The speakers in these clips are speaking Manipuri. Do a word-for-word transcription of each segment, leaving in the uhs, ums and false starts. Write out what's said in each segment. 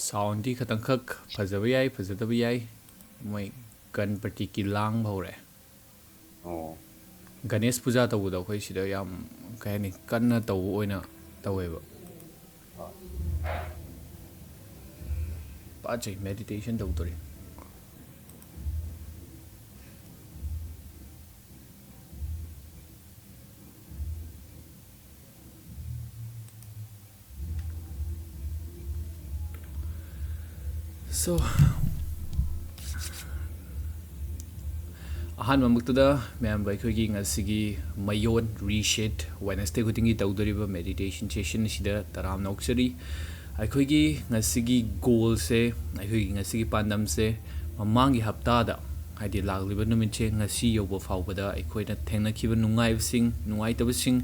ꯁꯥꯎꯟꯗꯤ ꯈꯇꯪꯈꯛ ꯐꯖꯕ ꯌꯥꯏ, ꯐꯖꯗꯕ ꯌꯥꯏ꯫ ꯃꯣꯏ ꯒꯟ ꯄ꯭ꯔꯇꯤꯛꯀꯤ ꯂꯥꯡꯕ ꯍꯧꯔꯛꯑꯦ꯫ ꯑꯣ꯫ ꯒꯅꯦꯁ ꯄꯨꯖꯥ ꯇꯧꯕꯗꯣ ꯑꯩꯈꯣꯏ ꯁꯤꯗ ꯌꯥꯝ, ꯀꯩ ꯍꯥꯏꯅꯤ, ꯀꯟꯅ ꯇꯧꯕ ꯑꯣꯏꯅ ꯇꯧꯋꯦꯕ꯫ ꯄꯥꯠꯆꯩ, ꯃꯦꯗꯤꯇꯦꯁꯟ ꯇꯧꯗꯣꯔꯤ꯫ So, ꯑꯍꯥꯟꯕꯃꯛꯇꯗ ꯃꯌꯥꯝꯕ ꯑꯩꯈꯣꯏꯒꯤ ꯉꯁꯤꯒꯤ ꯃꯌꯣꯟ ꯔꯤꯁꯦꯠ ꯋꯦꯅꯁꯗꯦ ꯈꯨꯗꯤꯡꯒꯤ ꯇꯧꯗꯣꯔꯤꯕ ꯃꯦꯗꯤꯇꯦꯁꯟ ꯁꯦꯁꯟ ꯑꯁꯤꯗ ꯇꯔꯥꯝꯅ ꯑꯣꯛꯆꯔꯤ꯫ ꯑꯩꯈꯣꯏꯒꯤ ꯉꯁꯤꯒꯤ ꯒꯣꯜꯁꯦ, ꯑꯩꯈꯣꯏꯒꯤ ꯉꯁꯤꯒꯤ ꯄꯥꯟꯗꯝꯁꯦ ꯃꯃꯥꯡꯒꯤ ꯍꯞꯇꯥꯗ, ꯍꯥꯏꯗꯤ ꯂꯥꯛꯂꯤꯕ ꯅꯨꯃꯤꯠꯁꯦ, ꯉꯁꯤ ꯌꯧꯕ ꯐꯥꯎꯕꯗ ꯑꯩꯈꯣꯏꯅ ꯊꯦꯡꯅꯈꯤꯕ ꯅꯨꯡꯉꯥꯏꯕꯁꯤꯡ, ꯅꯨꯡꯉꯥꯏꯇꯕꯁꯤꯡ,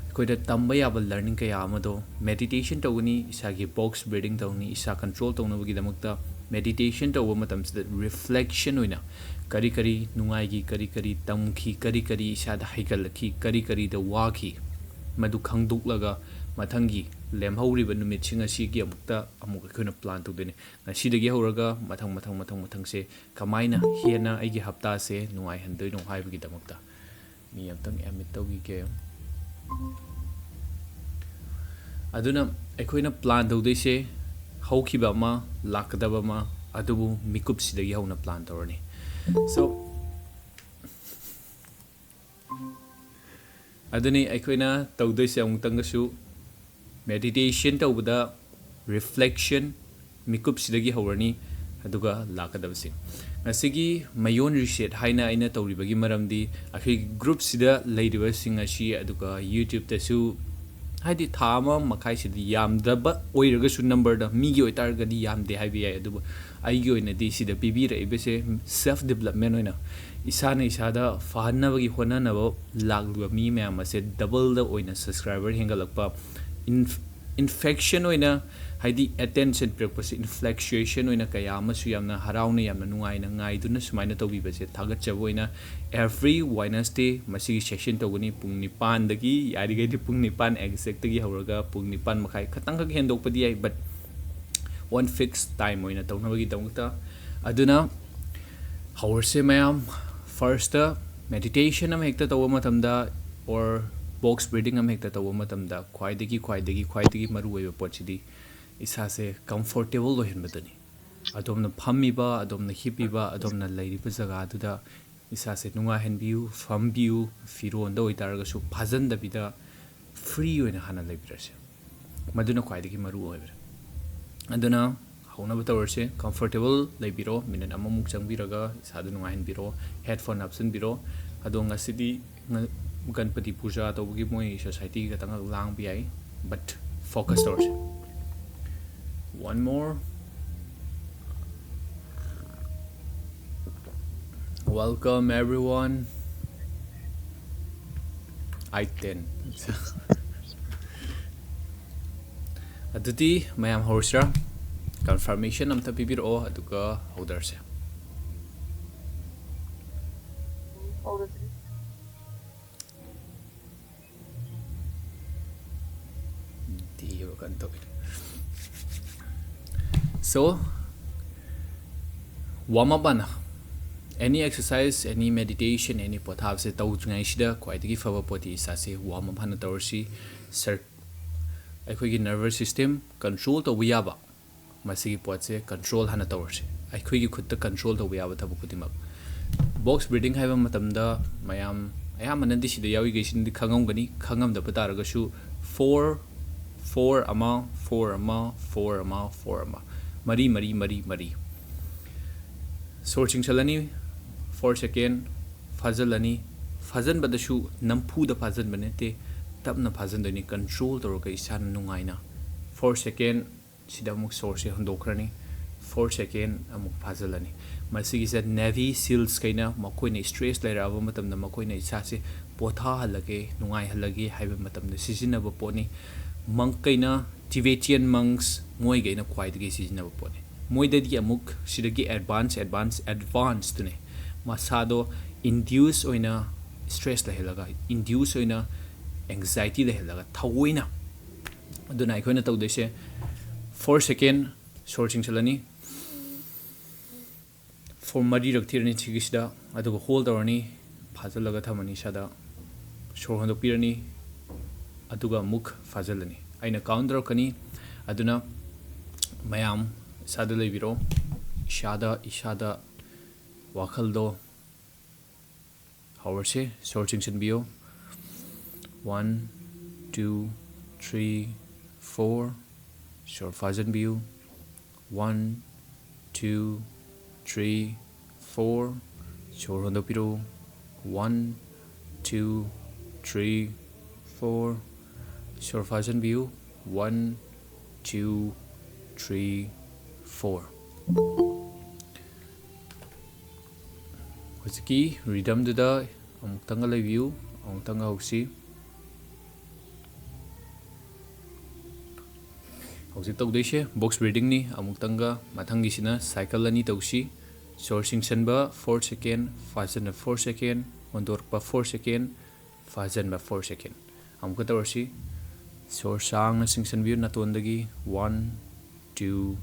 ꯑꯩꯈꯣꯏꯗ ꯇꯝꯕ ꯌꯥꯕ ꯂꯔꯅꯤꯡ ꯀꯌꯥ ꯑꯃꯗꯣ, ꯃꯦꯗꯤꯇꯦꯁꯟ ꯇꯧꯒꯅꯤ, ꯏꯁꯥꯒꯤ ꯕꯣꯛꯁ ꯕ꯭ꯔꯤꯗꯤꯡ ꯇꯧꯅꯤ, ꯏꯁꯥ ꯀꯟꯇ꯭ꯔꯣꯜ ꯇꯧꯅꯕꯒꯤꯗꯃꯛꯇ ꯃꯦꯗꯤꯇꯦꯁꯟ ꯇꯧꯕ ꯃꯇꯝꯁꯤꯗ ꯔꯤꯐ꯭ꯂꯦꯛꯁꯟ ꯑꯣꯏꯅ ꯀꯔꯤ ꯀꯔꯤ ꯅꯨꯡꯉꯥꯏꯈꯤ, ꯀꯔꯤ ꯀꯔꯤ ꯇꯝꯈꯤ, ꯀꯔꯤ ꯀꯔꯤ ꯏꯁꯥꯗ ꯍꯩꯒꯠꯂꯛꯈꯤ, ꯀꯔꯤ ꯀꯔꯤꯗ ꯋꯥꯈꯤ, ꯃꯗꯨ ꯈꯪꯗꯣꯛꯂꯒ ꯃꯊꯪꯒꯤ ꯂꯦꯝꯍꯧꯔꯤꯕ ꯅꯨꯃꯤꯠꯁꯤꯡ ꯑꯁꯤꯒꯤ ꯑꯃꯨꯛꯇ ꯑꯃꯨꯛ ꯑꯩꯈꯣꯏꯅ ꯄ꯭ꯂꯥꯟ ꯇꯧꯗꯣꯏꯅꯤ꯫ ꯉꯁꯤꯗꯒꯤ ꯍꯧꯔꯒ ꯃꯊꯪ ꯃꯊꯪ ꯃꯊꯪ ꯃꯊꯪꯁꯦ ꯀꯃꯥꯏꯅ ꯍꯦꯟꯅ ꯑꯩꯒꯤ ꯍꯞꯇꯥꯁꯦ ꯅꯨꯡꯉꯥꯏꯍꯟꯗꯣꯏꯅꯣ ꯍꯥꯏꯕꯒꯤꯗꯃꯛꯇ꯫ ꯃꯤ ꯑꯝꯇꯪ ꯑꯦꯗꯃꯤꯠ ꯇꯧꯈꯤꯒꯦ꯫ ꯑꯗꯨꯅ ꯑꯩꯈꯣꯏꯅ ꯄ꯭ꯂꯥꯟ ꯇꯧꯗꯣꯏꯁꯦ ꯍꯧꯈꯤꯕ ꯑꯃ, ꯂꯥꯛꯀꯗꯕ ꯑꯃ, ꯑꯗꯨꯕꯨ ꯃꯤꯀꯨꯞꯁꯤꯗꯒꯤ ꯍꯧꯅ ꯄ꯭ꯂꯥꯟ ꯇꯧꯔꯅꯤ꯫ So, ꯑꯗꯨꯅꯤ ꯑꯩꯈꯣꯏꯅ ꯇꯧꯗꯣꯏꯁꯦ꯫ ꯑꯃꯨꯛꯇꯪꯒꯁꯨ ꯃꯦꯗꯤꯇꯦꯁꯟ ꯇꯧꯕꯗ ꯔꯤꯐ꯭ꯂꯦꯛꯁꯟ, ꯃꯤꯀꯨꯞꯁꯤꯗꯒꯤ ꯍꯧꯔꯅꯤ, ꯑꯗꯨꯒ ꯂꯥꯛꯀꯗꯕꯁꯦ꯫ ꯉꯁꯤꯒꯤ ꯃꯌꯣꯟ ꯔꯤꯁꯦꯠ ꯍꯥꯏꯅ ꯑꯩꯅ ꯇꯧꯔꯤꯕꯒꯤ ꯃꯔꯝꯗꯤ, ꯑꯩꯈꯣꯏꯒꯤ ꯒ꯭ꯔꯨꯞꯁꯤꯗ ꯂꯩꯔꯤꯕꯁꯤꯡ ꯑꯁꯤ, ꯑꯗꯨꯒ ꯌꯨꯇ꯭ꯌꯨꯕꯇꯁꯨ, ꯍꯥꯏꯗꯤ ꯊꯥ ꯑꯃ ꯃꯈꯥꯏꯁꯤꯗꯤ ꯌꯥꯝꯗꯕ ꯑꯣꯏꯔꯒꯁꯨ, ꯅꯝꯕꯔꯗ ꯃꯤꯒꯤ ꯑꯣꯏꯇꯥꯔꯒꯗꯤ ꯌꯥꯝꯗꯦ ꯍꯥꯏꯕ ꯌꯥꯏ, ꯑꯗꯨꯕꯨ ꯑꯩꯒꯤ ꯑꯣꯏꯅꯗꯤ ꯁꯤꯗ ꯄꯤꯕꯤꯔꯛꯏꯕꯁꯦ ꯁꯦꯜꯐ ꯗꯤꯕꯂꯞꯃꯦꯟ ꯑꯣꯏꯅ, ꯏꯁꯥꯅ ꯏꯁꯥꯗ ꯐꯍꯟꯅꯕꯒꯤ ꯍꯣꯠꯅꯅꯕ ꯂꯥꯛꯂꯤꯕ ꯃꯤ ꯃꯌꯥꯝ ꯑꯁꯦ ꯗꯕꯜꯗ ꯑꯣꯏꯅ ꯁꯕꯁꯀ꯭ꯔꯥꯏꯕꯔ ꯍꯦꯟꯒꯠꯂꯛꯄ, ꯏꯟꯐ-, ꯏꯟꯐꯦꯛꯁꯟ ꯑꯣꯏꯅ, ꯍꯥꯏꯗꯤ ꯑꯦꯇꯦꯟꯁꯟ ꯄꯤꯔꯛꯄꯁꯦ, ꯏꯟꯐ꯭ꯂꯦꯛꯆꯨꯌꯦꯁꯟ ꯑꯣꯏꯅ ꯀꯌꯥ ꯑꯃꯁꯨ ꯌꯥꯝꯅ ꯍꯔꯥꯎꯅ, ꯌꯥꯝꯅ ꯅꯨꯡꯉꯥꯏꯅ ꯉꯥꯏꯗꯨꯅ ꯁꯨꯃꯥꯏꯅ ꯇꯧꯕꯤꯕꯁꯦ ꯊꯥꯒꯠꯆꯕ ꯑꯣꯏꯅ, ꯑꯦꯚ꯭ꯔꯤ ꯋꯦꯅꯁꯗꯦ ꯃꯁꯤꯒꯤ ꯁꯦꯁꯟ ꯇꯧꯒꯅꯤ꯫ ꯄꯨꯡ ꯅꯤꯄꯥꯟꯗꯒꯤ, ꯌꯥꯔꯤꯈꯩꯗꯤ ꯄꯨꯡ ꯅꯤꯄꯥꯟ ꯑꯦꯛꯖꯦꯛꯇꯒꯤ ꯍꯧꯔꯒ ꯄꯨꯡ ꯅꯤꯄꯥꯟ ꯃꯈꯥꯏ, ꯈꯇꯪꯈꯛ ꯍꯦꯟꯗꯣꯛꯄꯗꯤ ꯌꯥꯏ, but One fixed time ꯑꯣꯏꯅ ꯇꯧꯅꯕꯒꯤꯗꯃꯛꯇ꯫ ꯑꯗꯨꯅ ꯍꯧꯔꯁꯦ ꯃꯌꯥꯝ꯫ First meditation ꯑꯃ ꯍꯦꯛꯇ ꯇꯧꯕ ꯃꯇꯝꯗ or box breathing ꯑꯃ ꯍꯦꯛꯇ ꯇꯧꯕ ꯃꯇꯝꯗ ꯈ꯭ꯋꯥꯏꯗꯒꯤ ꯈ꯭ꯋꯥꯏꯗꯒꯤ ꯈ꯭ꯋꯥꯏꯗꯒꯤ ꯃꯔꯨꯑꯣꯏꯕ ꯄꯣꯠꯁꯤꯗꯤ ꯏꯁꯥꯁꯦ comfortable ꯑꯣꯏꯍꯟꯕꯗꯨꯅꯤ꯫ ꯑꯗꯣꯝꯅ ꯐꯝꯃꯤꯕ, ꯑꯗꯣꯝꯅ ꯍꯤꯞꯄꯤꯕ, ꯑꯗꯣꯝꯅ ꯂꯩꯔꯤꯕ ꯖꯒꯥꯗꯨꯗ ꯏꯁꯥꯁꯦ ꯅꯨꯡꯉꯥꯏꯍꯟꯕꯤꯌꯨ, ꯐꯝꯕꯤꯌꯨ꯫ ꯐꯤꯔꯣꯟꯗ ꯑꯣꯏꯇꯥꯔꯒꯁꯨ ꯐꯥꯖꯟꯗꯕꯤꯗ free ꯑꯣꯏꯅ ꯍꯥꯟꯅ ꯂꯩꯕꯤꯔꯁꯦ꯫ ꯃꯗꯨꯅ ꯈ꯭ꯋꯥꯏꯗꯒꯤ ꯃꯔꯨ ꯑꯣꯏꯕꯅꯤ꯫ ꯑꯗꯨꯅ ꯍꯧꯅꯕ ꯇꯧꯔꯁꯦ꯫ Comfortable ꯂꯩꯕꯤꯔꯣ, minute ꯑꯃꯃꯨꯛ ꯆꯪꯕꯤꯔꯒ ꯏꯁꯥꯗ ꯅꯨꯡꯉꯥꯏꯍꯟꯕꯤꯔꯣ꯫ Headphone ꯍꯥꯞꯆꯤꯟꯕꯤꯔꯣ꯫ ꯑꯗꯣ ꯉꯁꯤꯗꯤ ꯉ-, ꯒꯅꯄꯇꯤ ꯄꯨꯖꯥ ꯇꯧꯕꯒꯤ ꯃꯣꯏ society ꯈꯛꯇꯪ ꯂꯥꯡꯕ ꯌꯥꯏ, but focus ꯇꯧꯔꯁꯦ꯫ One more. Welcome everyone. I ten. ꯑꯗꯨꯗꯤ ꯃꯌꯥꯝ ꯍꯧꯔꯁꯤꯔꯥ? Confirmation ꯑꯝꯇ ꯄꯤꯕꯤꯔꯛꯑꯣ, ꯑꯗꯨꯒ ꯍꯧꯗꯔꯁꯦ꯫ ꯗꯤꯕ ꯀꯩꯅꯣ ꯇꯧꯋꯤ꯫ So, warm up ꯑꯅ, any exercise, any meditation, any ꯄꯣꯊꯥꯕꯁꯦ ꯇꯧꯗ꯭ꯔꯤꯉꯩꯁꯤꯗ ꯈ꯭ꯋꯥꯏꯗꯒꯤ ꯐꯕ ꯄꯣꯠꯇꯤ ꯏꯁꯥꯁꯦ warm up ꯍꯥꯟꯅ ꯇꯧꯔꯁꯤ꯫ Sir, ꯑꯩꯈꯣꯏꯒꯤ nervous system control ꯇꯧꯕ ꯌꯥꯕ, ꯃꯁꯤꯒꯤ ꯄꯣꯠꯁꯦ control ꯍꯥꯟꯅ ꯇꯧꯔꯁꯤ꯫ ꯑꯩꯈꯣꯏꯒꯤ ꯈꯨꯠꯇ control ꯇꯧꯕ ꯌꯥꯕ ꯊꯕꯛ ꯈꯨꯗꯤꯡꯃꯛ꯫ Box breathing ꯍꯥꯏꯕ ꯃꯇꯝꯗ ꯃꯌꯥꯝ ꯑꯌꯥꯝꯕꯅꯗꯤ ꯁꯤꯗ ꯌꯥꯎꯔꯤꯈꯩꯁꯤꯅꯗꯤ ꯈꯪꯉꯝꯒꯅꯤ꯫ ꯈꯪꯉꯝꯗꯕ ꯇꯥꯔꯒꯁꯨ four, four ꯑꯃ, four ꯑꯃ, four ꯑꯃ, four ꯑꯃ, ꯃꯔꯤ, ꯃꯔꯤ, ꯃꯔꯤ, ꯃꯔꯤ꯫ ꯁꯣꯔ ꯆꯤꯡꯁꯤꯜꯂꯅꯤ, four second ꯐꯥꯖꯤꯜꯂꯅꯤ꯫ ꯐꯥꯖꯤꯟꯕꯗꯁꯨ ꯅꯝꯐꯨꯗ ꯐꯥꯖꯤꯟꯕ ꯅꯠꯇꯦ, ꯇꯞꯅ ꯐꯥꯖꯤꯟꯗꯣꯏꯅꯤ, control ꯇꯧꯔꯒ ꯏꯁꯥꯅ ꯅꯨꯡꯉꯥꯏꯅ꯫ Four second ꯁꯤꯗ ꯑꯃꯨꯛ ꯁꯣꯔꯁꯦ ꯍꯣꯟꯗꯣꯛꯈ꯭ꯔꯅꯤ꯫ Four second ꯑꯃꯨꯛ ꯐꯥꯖꯤꯜꯂꯅꯤ꯫ ꯃꯁꯤꯒꯤꯁꯦ Navy SEALs ꯈꯩꯅ ꯃꯈꯣꯏꯅ stress ꯂꯩꯔꯛꯑꯕ ꯃꯇꯝꯗ ꯃꯈꯣꯏꯅ ꯏꯁꯥꯁꯦ ꯄꯣꯊꯥꯍꯜꯂꯒꯦ, ꯅꯨꯡꯉꯥꯏꯍꯜꯂꯒꯦ ꯍꯥꯏꯕ ꯃꯇꯝꯗ ꯁꯤꯖꯤꯟꯅꯕ ꯄꯣꯠꯅꯤ꯫ Monk ꯈꯩꯅ, Tibetan monks, ꯃꯣꯏꯈꯩꯅ ꯈ꯭ꯋꯥꯏꯗꯒꯤ ꯁꯤꯖꯤꯟꯅꯕ ꯄꯣꯠꯅꯤ꯫ ꯃꯣꯏꯗꯗꯤ ꯑꯃꯨꯛ ꯁꯤꯗꯒꯤ advance, advance, advance ꯇꯨꯅꯦ꯫ ꯃꯁꯥꯗꯣ induce ꯑꯣꯏꯅ stress ꯂꯩꯍꯜꯂꯒ, induce ꯑꯣꯏꯅ anxiety ꯂꯩꯍꯜꯂꯒ ꯊꯑꯣꯏꯅ꯫ ꯑꯗꯨꯅ ꯑꯩꯈꯣꯏꯅ ꯇꯧꯗꯣꯏꯁꯦ, four second ꯁꯣꯔ ꯆꯤꯡꯁꯤꯜꯂꯅꯤ꯫ ꯐꯣꯔ ꯃꯔꯤꯔꯛ ꯊꯤꯔꯅꯤ ꯁꯤꯒꯤꯁꯤꯗ, ꯑꯗꯨꯒ ꯍꯣꯜ ꯇꯧꯔꯅꯤ, ꯐꯥꯖꯤꯜꯂꯒ ꯊꯝꯃꯅꯤ ꯏꯁꯥꯗ꯫ ꯁꯣꯔ ꯍꯣꯟꯗꯣꯛꯄꯤꯔꯅꯤ, ꯑꯗꯨꯒ ꯑꯃꯨꯛ ꯐꯥꯖꯤꯜꯂꯅꯤ꯫ ꯑꯩꯅ ꯀꯥꯎꯟ ꯇꯧꯔꯛꯀꯅꯤ, ꯑꯗꯨꯅ ꯃꯌꯥꯝ ꯏꯁꯥꯗ ꯂꯩꯕꯤꯔꯣ, ꯏꯁꯥꯗ, ꯏꯁꯥꯗ ꯋꯥꯈꯜꯗꯣ ꯍꯧꯔꯁꯦ꯫ ꯁꯣꯔ ꯆꯤꯡꯁꯤꯟꯕꯤꯌꯣ꯫ One, two, three, four꯫ ꯁꯣꯔ ꯐꯥꯖꯤꯟꯕꯤꯌꯨ꯫ One, two, three, four꯫ ꯁꯣꯔ ꯍꯣꯟꯗꯣꯛꯄꯤꯔꯛꯎ꯫ One, two, three, four꯫ ꯁꯣꯔ ꯐꯥꯖꯤꯟꯕꯤꯌꯨ꯫ One, two, three, four꯫ ꯍꯧꯖꯤꯛꯀꯤ ꯔꯤꯗꯝꯗꯨꯗ ꯑꯃꯨꯛꯇꯪꯒ ꯂꯩꯕꯤꯌꯨ, ꯑꯃꯨꯛꯇꯪꯒ ꯍꯧꯁꯤ꯫ ꯍꯧꯖꯤꯛ ꯇꯧꯗꯣꯏꯁꯦ ꯕꯣꯛꯁ ꯕ꯭ꯔꯤꯗꯤꯡꯅꯤ꯫ ꯑꯃꯨꯛꯇꯪꯒ, ꯃꯊꯪꯒꯤꯁꯤꯅ ꯁꯥꯏꯀꯜ ꯑꯅꯤ ꯇꯧꯁꯤ꯫ ꯁꯣꯔ ꯆꯤꯡꯁꯟꯕ four second, ꯐꯥꯖꯤꯟꯕ four second, ꯍꯣꯟꯗꯣꯔꯛꯄ four second, ꯐꯥꯖꯤꯟꯕ four second꯫ ꯑꯃꯨꯛꯀ ꯇꯧꯔꯁꯤ꯫ ꯁꯣꯔ ꯁꯥꯡꯅ ꯆꯤꯡꯁꯟꯕꯤꯌꯨ ꯅꯥꯇꯣꯟꯗꯒꯤ꯫ One, two,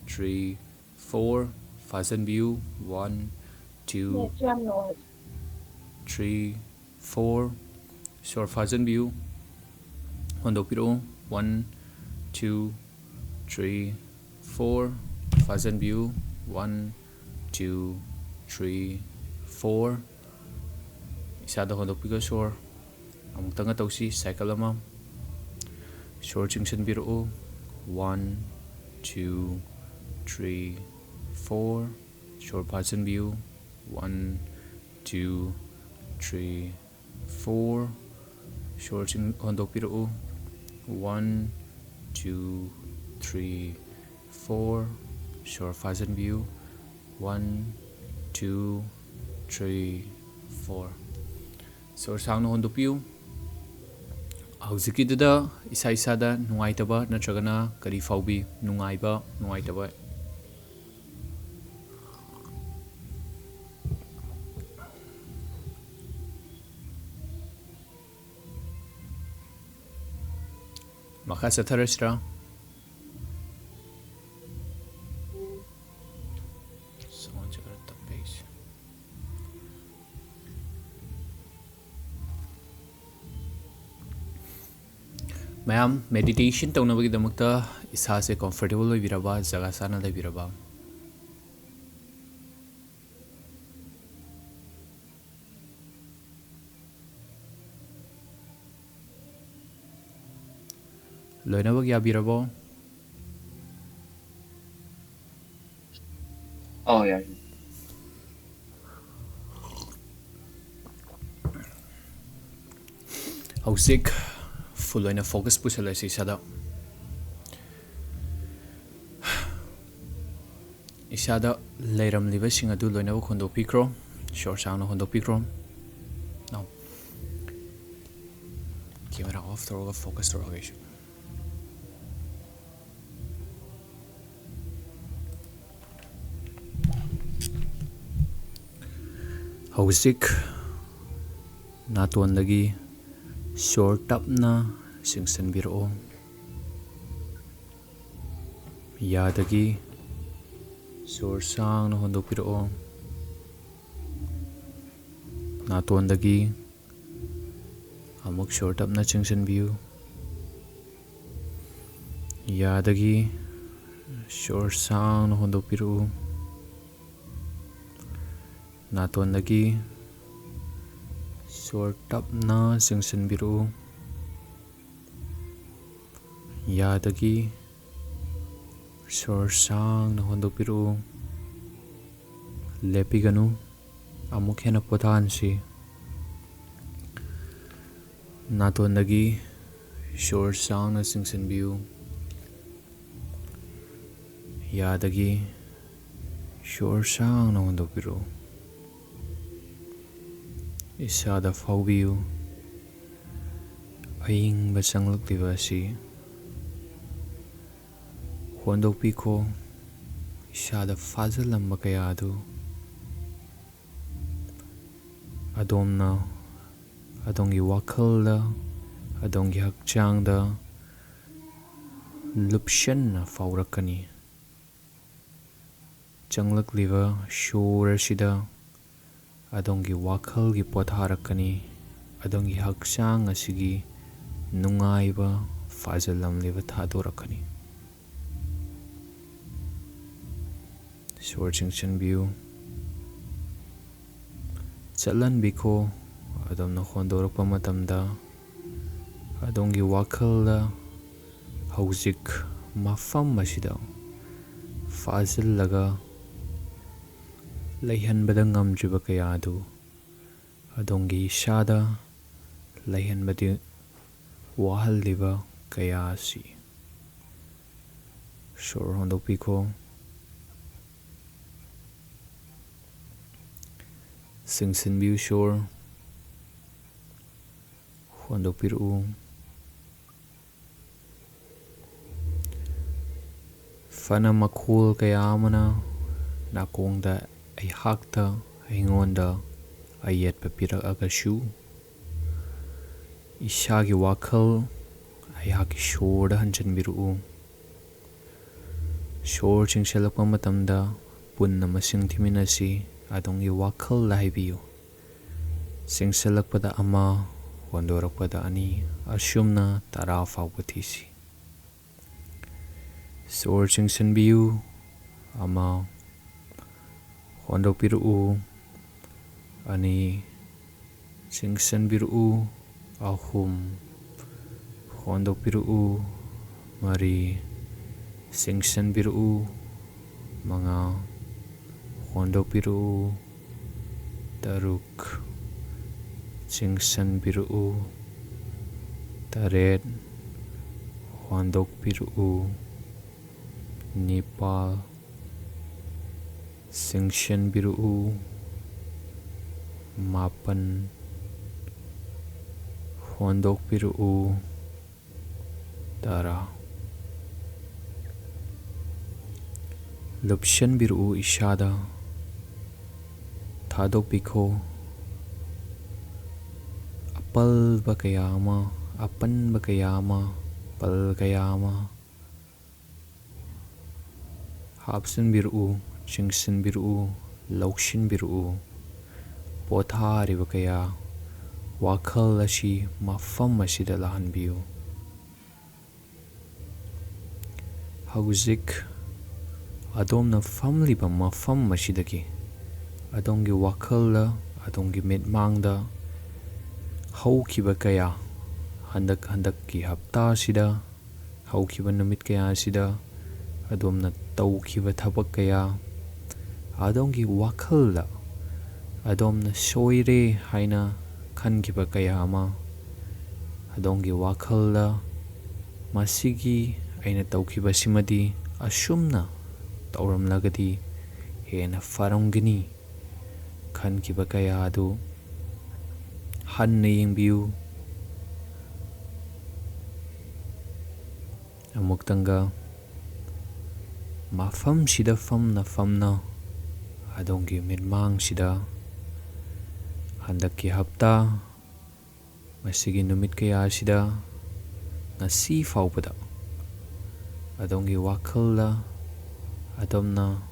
three, four꯫ ꯐꯥꯖꯤꯟꯕꯤꯌꯨ꯫ One, two, three, four꯫ ꯁꯣꯔ ꯐꯥꯖꯤꯟꯕꯤꯌꯨ꯫ ꯍꯣꯟꯗꯣꯛꯄꯤꯔꯛꯎ꯫ One, two, three, four꯫ ꯐꯥꯖꯤꯟꯕꯤꯌꯨ꯫ One, two, three, four꯫ ꯏꯁꯥꯗ ꯍꯣꯟꯗꯣꯛꯄꯤꯈꯣ ꯁꯣꯔ꯫ ꯑꯃꯨꯛꯇꯪꯒ ꯇꯧꯁꯤ ꯁꯥꯏꯀꯜ ꯑꯃ꯫ ꯁꯣꯔ ꯆꯤꯡꯁꯤꯟꯕꯤꯔꯛꯎ꯫ One, two, three, four꯫ ꯁꯣꯔ ꯐꯥꯖꯤꯟꯕꯤꯌꯨ꯫ One, two, three, four꯫ ꯁꯣꯔ ꯆꯤꯡ-, ꯍꯣꯟꯗꯣꯛꯄꯤꯔꯛꯎ꯫ One, two, three, four꯫ ꯁꯣꯔ ꯐꯥꯖꯤꯟꯕꯤꯌꯨ꯫ One, two, three, four꯫ ꯁꯣꯔ ꯁꯥꯡꯅ ꯍꯣꯟꯗꯣꯛꯄꯤꯌꯨ꯫ ꯍꯧꯖꯤꯛꯀꯤꯗꯨꯗ ꯏꯁꯥ ꯏꯁꯥꯗ ꯅꯨꯡꯉꯥꯏꯇꯕ ꯅꯠꯇ꯭ꯔꯒꯅ ꯀꯔꯤ ꯐꯥꯎꯕꯤ? ꯅꯨꯡꯉꯥꯏꯕ, ꯅꯨꯡꯉꯥꯏꯇꯕ? ꯃꯈꯥ ꯆꯠꯊꯔꯁꯤꯔꯥ? Meditation ꯇꯧꯅꯕꯒꯤꯗꯃꯛꯇ ꯏꯁꯥꯁꯦ comfortable ꯑꯣꯏꯕꯤꯔꯕ, ꯖꯒꯥ ꯆꯥꯅ ꯂꯩꯕꯤꯔꯕ? ꯂꯣꯏꯅꯃꯛ ꯌꯥꯕꯤꯔꯕꯣ? ꯑꯧ, ꯌꯥꯏ꯫ ꯍꯧꯖꯤꯛ full ꯑꯣꯏꯅ focus ꯄꯨꯁꯜꯂꯁꯤ ꯏꯁꯥꯗ꯫ ꯏꯁꯥꯗ ꯂꯩꯔꯝꯂꯤꯕꯁꯤꯡ ꯑꯗꯨ ꯂꯣꯏꯅꯃꯛ ꯍꯣꯟꯗꯣꯛꯄꯤꯈ꯭ꯔꯣ꯫ ꯁꯣꯔ ꯁꯥꯡꯅ ꯍꯣꯟꯗꯣꯛꯄꯤꯈ꯭ꯔꯣ꯫ Now, camera off ꯇꯧꯔꯒ focus ꯇꯧꯔꯛꯑꯒꯦ ꯑꯩꯁꯨ꯫ ꯍꯧꯖꯤꯛ ꯅꯥꯇꯣꯟꯗꯒꯤ ꯁꯣꯔ ꯇꯞꯅ ꯆꯤꯡꯁꯤꯟꯕꯤꯔꯛꯑꯣ꯫ ꯌꯥꯗꯒꯤ ꯁꯣꯔ ꯁꯥꯡꯅ ꯍꯣꯟꯗꯣꯛꯄꯤꯔꯛꯑꯣ꯫ ꯅꯥꯇꯣꯟꯗꯒꯤ ꯑꯃꯨꯛ ꯁꯣꯔ ꯇꯞꯅ ꯆꯤꯡꯁꯤꯟꯕꯤꯌꯨ꯫ ꯌꯥꯗꯒꯤ ꯁꯣꯔ ꯁꯥꯡꯅ ꯍꯣꯟꯗꯣꯛꯄꯤꯔꯛꯎ꯫ ꯅꯥꯇꯣꯟꯗꯒꯤ ꯁꯣꯔ ꯇꯞꯅ ꯆꯤꯡꯁꯤꯟꯕꯤꯔꯛꯎ꯫ ꯌꯥꯗꯒꯤ ꯁꯣꯔ ꯁꯥꯡꯅ ꯍꯣꯟꯗꯣꯛꯄꯤꯔꯛꯎ꯫ ꯂꯦꯞꯄꯤꯒꯅꯨ꯫ ꯑꯃꯨꯛ ꯍꯦꯟꯅ ꯄꯣꯊꯥꯍꯟꯁꯤ꯫ ꯅꯥꯇꯣꯟꯗꯒꯤ ꯁꯣꯔ ꯁꯥꯡꯅ ꯆꯤꯡꯁꯤꯟꯕꯤꯌꯨ꯫ ꯌꯥꯗꯒꯤ ꯁꯣꯔ ꯁꯥꯡꯅ ꯍꯣꯟꯗꯣꯛꯄꯤꯔꯛꯎ꯫ ꯏꯁꯥꯗ ꯐꯥꯎꯕꯤꯌꯨ꯫ ꯑꯏꯪꯕ ꯆꯪꯂꯛꯂꯤꯕ ꯑꯁꯤ ꯍꯣꯟꯗꯣꯛꯄꯤꯈꯣ꯫ ꯏꯁꯥꯗ ꯐꯥꯖꯤꯜꯂꯝꯕ ꯀꯌꯥ ꯑꯗꯨ ꯑꯗꯣꯝꯅ ꯑꯗꯣꯝꯒꯤ ꯋꯥꯈꯜꯗ, ꯑꯗꯣꯝꯒꯤ ꯍꯛꯆꯥꯡꯗ ꯂꯨꯞꯁꯟꯅ ꯐꯥꯎꯔꯛꯀꯅꯤ꯫ ꯆꯪꯂꯛꯂꯤꯕ ꯁꯣꯔ ꯑꯁꯤꯗ ꯑꯗꯣꯝꯒꯤ ꯋꯥꯈꯜꯒꯤ ꯄꯣꯊꯥꯔꯛꯀꯅꯤ꯫ ꯑꯗꯣꯝꯒꯤ ꯍꯛꯆꯥꯡ ꯑꯁꯤꯒꯤ ꯅꯨꯡꯉꯥꯏꯕ ꯐꯥꯖꯤꯜꯂꯝꯂꯤꯕ ꯊꯥꯗꯣꯔꯛꯀꯅꯤ꯫ ꯁꯣꯔ ꯆꯤꯡꯁꯤꯟꯕꯤꯌꯨ꯫ ꯆꯠꯍꯟꯕꯤꯈꯣ꯫ ꯑꯗꯣꯝꯅ ꯍꯣꯟꯗꯣꯔꯛꯄ ꯃꯇꯝꯗ ꯑꯗꯣꯝꯒꯤ ꯋꯥꯈꯜꯗ ꯍꯧꯖꯤꯛ ꯃꯐꯝ ꯑꯁꯤꯗ ꯐꯥꯖꯤꯜꯂꯒ ꯂꯩꯍꯟꯕꯗ ꯉꯝꯗ꯭ꯔꯤꯕ ꯀꯌꯥ ꯑꯗꯨ ꯑꯗꯣꯝꯒꯤ ꯏꯁꯥꯗ ꯂꯩꯍꯟꯕꯗꯤ ꯋꯥꯍꯜꯂꯤꯕ ꯀꯌꯥ ꯑꯁꯤ ꯁꯣꯔ ꯍꯣꯟꯗꯣꯛꯄꯤꯈꯣ꯫ ꯆꯤꯡꯁꯤꯟꯕꯤꯌꯨ ꯁꯣꯔ꯫ ꯍꯣꯟꯗꯣꯛꯄꯤꯔꯛꯎ꯫ ꯐꯅ ꯃꯈꯣꯜ ꯀꯌꯥ ꯑꯃꯅ ꯅꯥꯀꯣꯡꯗ ꯑꯩꯍꯥꯛꯇ, ꯑꯩꯉꯣꯟꯗ ꯑꯌꯦꯠꯄ ꯄꯤꯔꯛꯑꯒꯁꯨ, ꯏꯁꯥꯒꯤ ꯋꯥꯈꯜ ꯑꯩꯍꯥꯛꯀꯤ ꯁꯣꯔꯗ ꯍꯟꯖꯤꯟꯕꯤꯔꯛꯎ꯫ ꯁꯣꯔ ꯆꯤꯡꯁꯤꯜꯂꯛꯄ ꯃꯇꯝꯗ ꯄꯨꯟꯅ ꯃꯁꯤꯡ ꯊꯤꯃꯤꯟꯅꯁꯤ꯫ ꯑꯗꯣꯝꯒꯤ ꯋꯥꯈꯜꯗ ꯍꯥꯏꯕꯤꯌꯨ꯫ ꯆꯤꯡꯁꯤꯜꯂꯛꯄꯗ ꯑꯃ, ꯍꯣꯟꯗꯣꯔꯛꯄꯗ ꯑꯅꯤ, ꯑꯁꯨꯝꯅ ꯇꯔꯥ ꯐꯥꯎꯕ ꯊꯤꯁꯤ꯫ ꯁꯣꯔ ꯆꯤꯡꯁꯤꯟꯕꯤꯌꯨ, ꯑꯃ, ꯍꯣꯟꯗꯣꯛꯄꯤꯔꯛꯎ, ꯑꯅꯤ, ꯆꯤꯡꯁꯤꯟꯕꯤꯔꯛꯎ, ꯑꯍꯨꯝ, ꯍꯣꯟꯗꯣꯛꯄꯤꯔꯛꯎ, ꯃꯔꯤ, ꯆꯤꯡꯁꯤꯟꯕꯤꯔꯛꯎ, ꯃꯉꯥ, ꯍꯣꯟꯗꯣꯛꯄꯤꯔꯛꯎ, ꯇꯔꯨꯛ, ꯆꯤꯡꯁꯤꯟꯕꯤꯔꯛꯎ, ꯇꯔꯦꯠ, ꯍꯣꯟꯗꯣꯛꯄꯤꯔꯛꯎ, ꯅꯤꯄꯥꯜ, ꯆꯤꯡꯁꯤꯟꯕꯤꯔꯛꯎ, ꯃꯥꯄꯟ, ꯍꯣꯟꯗꯣꯛꯄꯤꯔꯛꯎ, ꯇꯔꯥ꯫ ꯂꯨꯞꯁꯤꯟꯕꯤꯔꯛꯎ ꯏꯁꯥꯗ, ꯊꯥꯗꯣꯛꯄꯤꯈꯣ꯫ ꯑꯄꯜꯕ ꯀꯌꯥ ꯑꯃ, ꯑꯄꯟꯕ ꯀꯌꯥ ꯑꯃ, ꯄꯜ ꯀꯌꯥ ꯑꯃ ꯍꯥꯞꯆꯤꯟꯕꯤꯔꯛꯎ, ꯆꯤꯡꯁꯤꯟꯕꯤꯔꯛꯎ, ꯂꯧꯁꯤꯟꯕꯤꯔꯛꯎ꯫ ꯄꯣꯊꯥꯔꯤꯕ ꯀꯌꯥ, ꯋꯥꯈꯜ ꯑꯁꯤ ꯃꯐꯝ ꯑꯁꯤꯗ ꯂꯥꯛꯍꯟꯕꯤꯌꯨ꯫ ꯍꯧꯖꯤꯛ ꯑꯗꯣꯝꯅ ꯐꯝꯂꯤꯕ ꯃꯐꯝ ꯑꯁꯤꯗꯒꯤ ꯑꯗꯣꯝꯒꯤ ꯋꯥꯈꯜꯗ, ꯑꯗꯣꯝꯒꯤ ꯃꯤꯠꯃꯥꯡꯗ ꯍꯧꯈꯤꯕ ꯀꯌꯥ, ꯍꯟꯗꯛ, ꯍꯟꯗꯛꯀꯤ ꯍꯞꯇꯥ ꯑꯁꯤꯗ ꯍꯧꯈꯤꯕ ꯅꯨꯃꯤꯠ ꯀꯌꯥ ꯑꯁꯤꯗ ꯑꯗꯣꯝꯅ ꯇꯧꯈꯤꯕ ꯊꯕꯛ ꯀꯌꯥ, ꯑꯗꯣꯝꯒꯤ ꯋꯥꯈꯜꯗ ꯑꯗꯣꯝꯅ ꯁꯣꯏꯔꯦ ꯍꯥꯏꯅ ꯈꯟꯈꯤꯕ ꯀꯌꯥ ꯑꯃ, ꯑꯗꯣꯝꯒꯤ ꯋꯥꯈꯜꯗ "ꯃꯁꯤꯒꯤ ꯑꯩꯅ ꯇꯧꯈꯤꯕꯁꯤꯃꯗꯤ ꯑꯁꯨꯝꯅ ꯇꯧꯔꯝꯂꯒꯗꯤ ꯍꯦꯟꯅ ꯐꯔꯝꯒꯅꯤ" ꯈꯟꯈꯤꯕ ꯀꯌꯥ ꯑꯗꯨ ꯍꯟꯅ ꯌꯦꯡꯕꯤꯌꯨ꯫ ꯑꯃꯨꯛꯇꯪꯒ ꯃꯐꯝꯁꯤꯗ ꯐꯝꯅ ꯐꯝꯅ ꯑꯗꯣꯝꯒꯤ ꯃꯤꯠꯃꯥꯡꯁꯤꯗ ꯍꯟꯗꯛꯀꯤ ꯍꯞꯇꯥ, ꯃꯁꯤꯒꯤ ꯅꯨꯃꯤꯠ ꯀꯌꯥ ꯑꯁꯤꯗ ꯉꯁꯤ ꯐꯥꯎꯕꯗ ꯑꯗꯣꯝꯒꯤ ꯋꯥꯈꯜꯗ ꯑꯗꯣꯝꯅ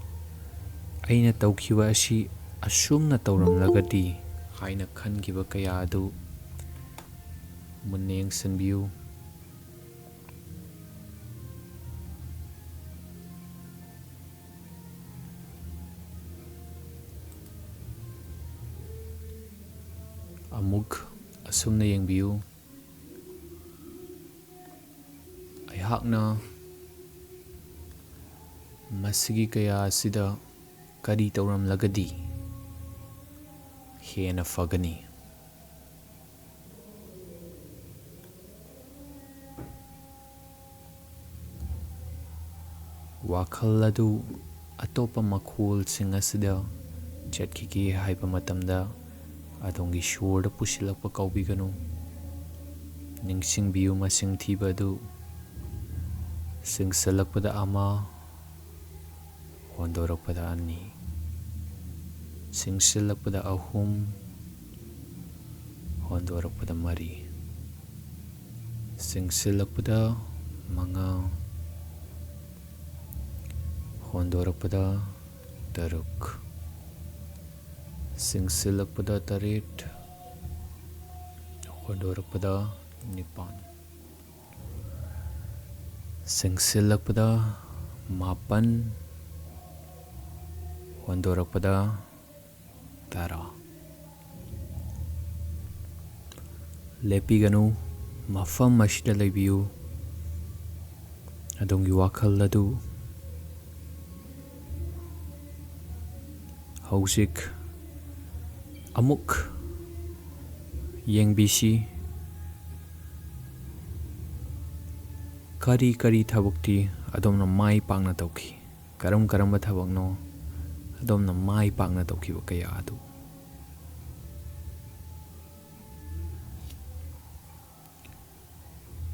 "ꯑꯩꯅ ꯇꯧꯈꯤꯕ ꯑꯁꯤ ꯑꯁꯨꯝꯅ ꯇꯧꯔꯝꯂꯒꯗꯤ" ꯍꯥꯏꯅ ꯈꯟꯈꯤꯕ ꯀꯌꯥ ꯑꯗꯨ ꯃꯨꯟꯅ ꯌꯦꯡꯁꯤꯟꯕꯤꯌꯨ꯫ ꯑꯃꯨꯛ ꯑꯁꯨꯝꯅ ꯌꯦꯡꯕꯤꯌꯨ꯫ ꯑꯩꯍꯥꯛꯅ ꯃꯁꯤꯒꯤ ꯀꯌꯥ ꯑꯁꯤꯗ ꯀꯔꯤ ꯇꯧꯔꯝꯂꯒꯗꯤ ꯍꯦꯟꯅ ꯐꯒꯅꯤ? ꯋꯥꯈꯜ ꯑꯗꯨ ꯑꯇꯣꯞꯄ ꯃꯈꯣꯜꯁꯤꯡ ꯑꯁꯤꯗ ꯆꯠꯈꯤꯒꯦ ꯍꯥꯏꯕ ꯃꯇꯝꯗ, ꯑꯗꯣꯝꯒꯤ ꯁꯣꯔꯗ ꯄꯨꯁꯤꯜꯂꯛꯄ ꯀꯥꯎꯕꯤꯒꯅꯨ꯫ ꯅꯤꯡꯁꯤꯡꯕꯤꯌꯨ, ꯃꯁꯤꯡ ꯊꯤꯕ ꯑꯗꯨ ꯁꯤꯡꯁꯤꯜꯂꯛꯄꯗ ꯑꯃ, ꯍꯣꯟꯗꯣꯔꯛꯄꯗ ꯑꯅꯤ, ꯁꯤꯡꯁꯤꯜꯂꯛꯄꯗ ꯑꯍꯨꯝ, ꯍꯣꯟꯗꯣꯔꯛꯄꯗ ꯃꯔꯤ, ꯁꯤꯡꯁꯤꯜꯂꯛꯄꯗ ꯃꯉꯥ, ꯍꯣꯟꯗꯣꯔꯛꯄꯗ ꯇꯔꯨꯛ, ꯁꯤꯡꯁꯤꯜꯂꯛꯄꯗ ꯇꯔꯦꯠ, ꯍꯣꯟꯗꯣꯔꯛꯄꯗ ꯅꯤꯄꯥꯟ꯫ ꯆꯪꯁꯤꯜꯂꯛꯄꯗ ꯃꯥꯄꯟ, ꯍꯣꯟꯗꯣꯔꯛꯄꯗ ꯇꯔꯥ꯫ ꯂꯦꯞꯄꯤꯒꯅꯨ, ꯃꯐꯝ ꯑꯁꯤꯗ ꯂꯩꯕꯤꯌꯨ꯫ ꯑꯗꯣꯝꯒꯤ ꯋꯥꯈꯜ ꯑꯗꯨ ꯍꯧꯖꯤꯛ ꯑꯃꯨꯛ ꯌꯦꯡꯕꯤꯁꯤ꯫ ꯀꯔꯤ ꯀꯔꯤ ꯊꯕꯛꯇꯤ ꯑꯗꯣꯝꯅ ꯃꯥꯏ ꯄꯥꯛꯅ ꯇꯧꯈꯤ? ꯀꯔꯝ ꯀꯔꯝꯕ ꯊꯕꯛꯅꯣ ꯑꯗꯣꯝꯅ ꯃꯥꯏ ꯄꯥꯛꯅ ꯇꯧꯈꯤꯕ ꯀꯌꯥ ꯑꯗꯨ?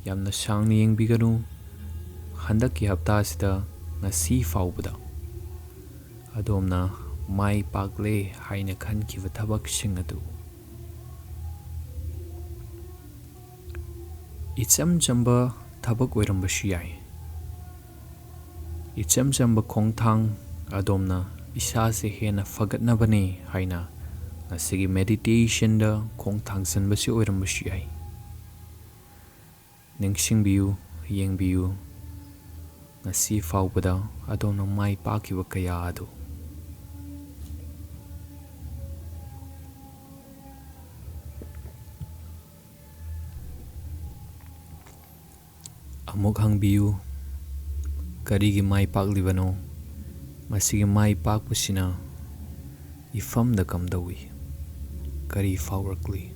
ꯌꯥꯝꯅ ꯁꯥꯡꯅ ꯌꯦꯡꯕꯤꯒꯅꯨ꯫ ꯍꯟꯗꯛꯀꯤ ꯍꯞꯇꯥꯁꯤꯗ ꯉꯁꯤ ꯐꯥꯎꯕꯗ ꯑꯗꯣꯝꯅ ꯃꯥꯏ ꯄꯥꯛꯂꯦ ꯍꯥꯏꯅ ꯈꯟꯈꯤꯕ ꯊꯕꯛꯁꯤꯡ ꯑꯗꯨ ꯏꯆꯝ ꯆꯝꯕ ꯊꯕꯛ ꯑꯣꯏꯔꯝꯕꯁꯨ ꯌꯥꯏ꯫ ꯏꯆꯝ ꯆꯝꯕ ꯈꯣꯡꯊꯥꯡ, ꯑꯗꯣꯝꯅ ꯏꯁꯥꯁꯦ ꯍꯦꯟꯅ ꯐꯒꯠꯅꯕꯅꯤ ꯍꯥꯏꯅ ꯉꯁꯤꯒꯤ ꯃꯦꯗꯤꯇꯦꯁꯟꯗ ꯈꯣꯡꯊꯥꯡ ꯆꯟꯕꯁꯤ ꯑꯣꯏꯔꯝꯕꯁꯨ ꯌꯥꯏ꯫ ꯅꯤꯡꯁꯤꯡꯕꯤꯌꯨ, ꯌꯦꯡꯕꯤꯌꯨ, ꯉꯁꯤ ꯐꯥꯎꯕꯗ ꯑꯗꯣꯝꯅ ꯃꯥꯏ ꯄꯥꯛꯈꯤꯕ ꯀꯌꯥ ꯑꯗꯨ꯫ ꯑꯃꯨꯛ ꯍꯪꯕꯤꯌꯨ, ꯀꯔꯤꯒꯤ ꯃꯥꯏ ꯄꯥꯛꯂꯤꯕꯅꯣ? ꯃꯁꯤꯒꯤ ꯃꯥꯏ ꯄꯥꯛꯄꯁꯤꯅ ꯏꯐꯝꯗ ꯀꯝꯗꯧꯏ? ꯀꯔꯤ ꯐꯥꯎꯔꯛꯂꯤ?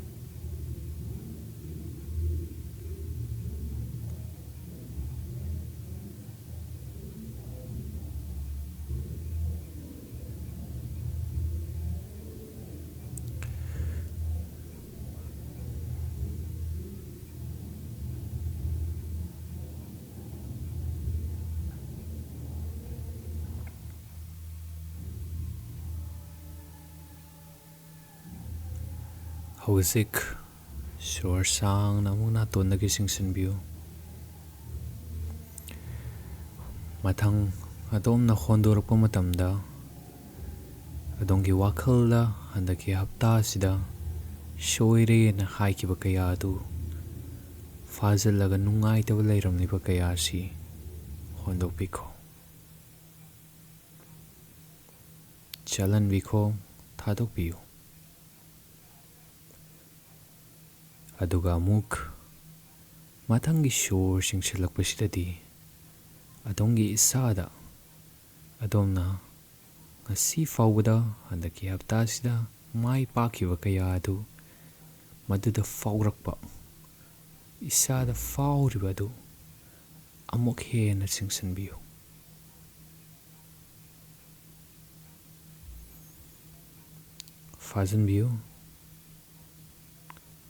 ꯍꯧꯖꯤꯛ ꯁꯣꯔ ꯁꯥꯡꯅ ꯑꯃꯨꯛ ꯅꯥꯇꯣꯟꯗꯒꯤ ꯆꯤꯡꯁꯤꯟꯕꯤꯌꯨ꯫ ꯃꯊꯪ ꯑꯗꯣꯝꯅ ꯍꯣꯟꯗꯣꯔꯛꯄ ꯃꯇꯝꯗ, ꯑꯗꯣꯝꯒꯤ ꯋꯥꯈꯜꯗ ꯍꯟꯗꯛꯀꯤ ꯍꯞꯇꯥ ꯑꯁꯤꯗ ꯁꯣꯏꯔꯦꯅ ꯍꯥꯏꯈꯤꯕ ꯀꯌꯥ ꯑꯗꯨ ꯐꯥꯖꯤꯜꯂꯒ ꯅꯨꯡꯉꯥꯏꯇꯕ ꯂꯩꯔꯝꯂꯤꯕ ꯀꯌꯥ ꯑꯁꯤ ꯍꯣꯟꯗꯣꯛꯄꯤꯈꯣ꯫ ꯆꯠꯍꯟꯕꯤꯈꯣ, ꯊꯥꯗꯣꯛꯄꯤꯌꯨ꯫ ꯑꯗꯨꯒ ꯑꯃꯨꯛ ꯃꯊꯪꯒꯤ ꯁꯣꯔ ꯆꯤꯡꯁꯤꯜꯂꯛꯄꯁꯤꯗꯗꯤ ꯑꯗꯣꯝꯒꯤ ꯏꯁꯥꯗ ꯑꯗꯣꯝꯅ ꯉꯁꯤ ꯐꯥꯎꯕꯗ, ꯍꯟꯗꯛꯀꯤ ꯍꯞꯇꯥꯁꯤꯗ ꯃꯥꯏ ꯄꯥꯛꯈꯤꯕ ꯀꯌꯥ ꯑꯗꯨ, ꯃꯗꯨꯗ ꯐꯥꯎꯔꯛꯄ, ꯏꯁꯥꯗ ꯐꯥꯎꯔꯤꯕ ꯑꯗꯨ ꯑꯃꯨꯛ ꯍꯦꯟꯅ ꯆꯤꯡꯁꯤꯟꯕꯤꯌꯨ꯫ ꯐꯥꯖꯤꯟꯕꯤꯌꯨ꯫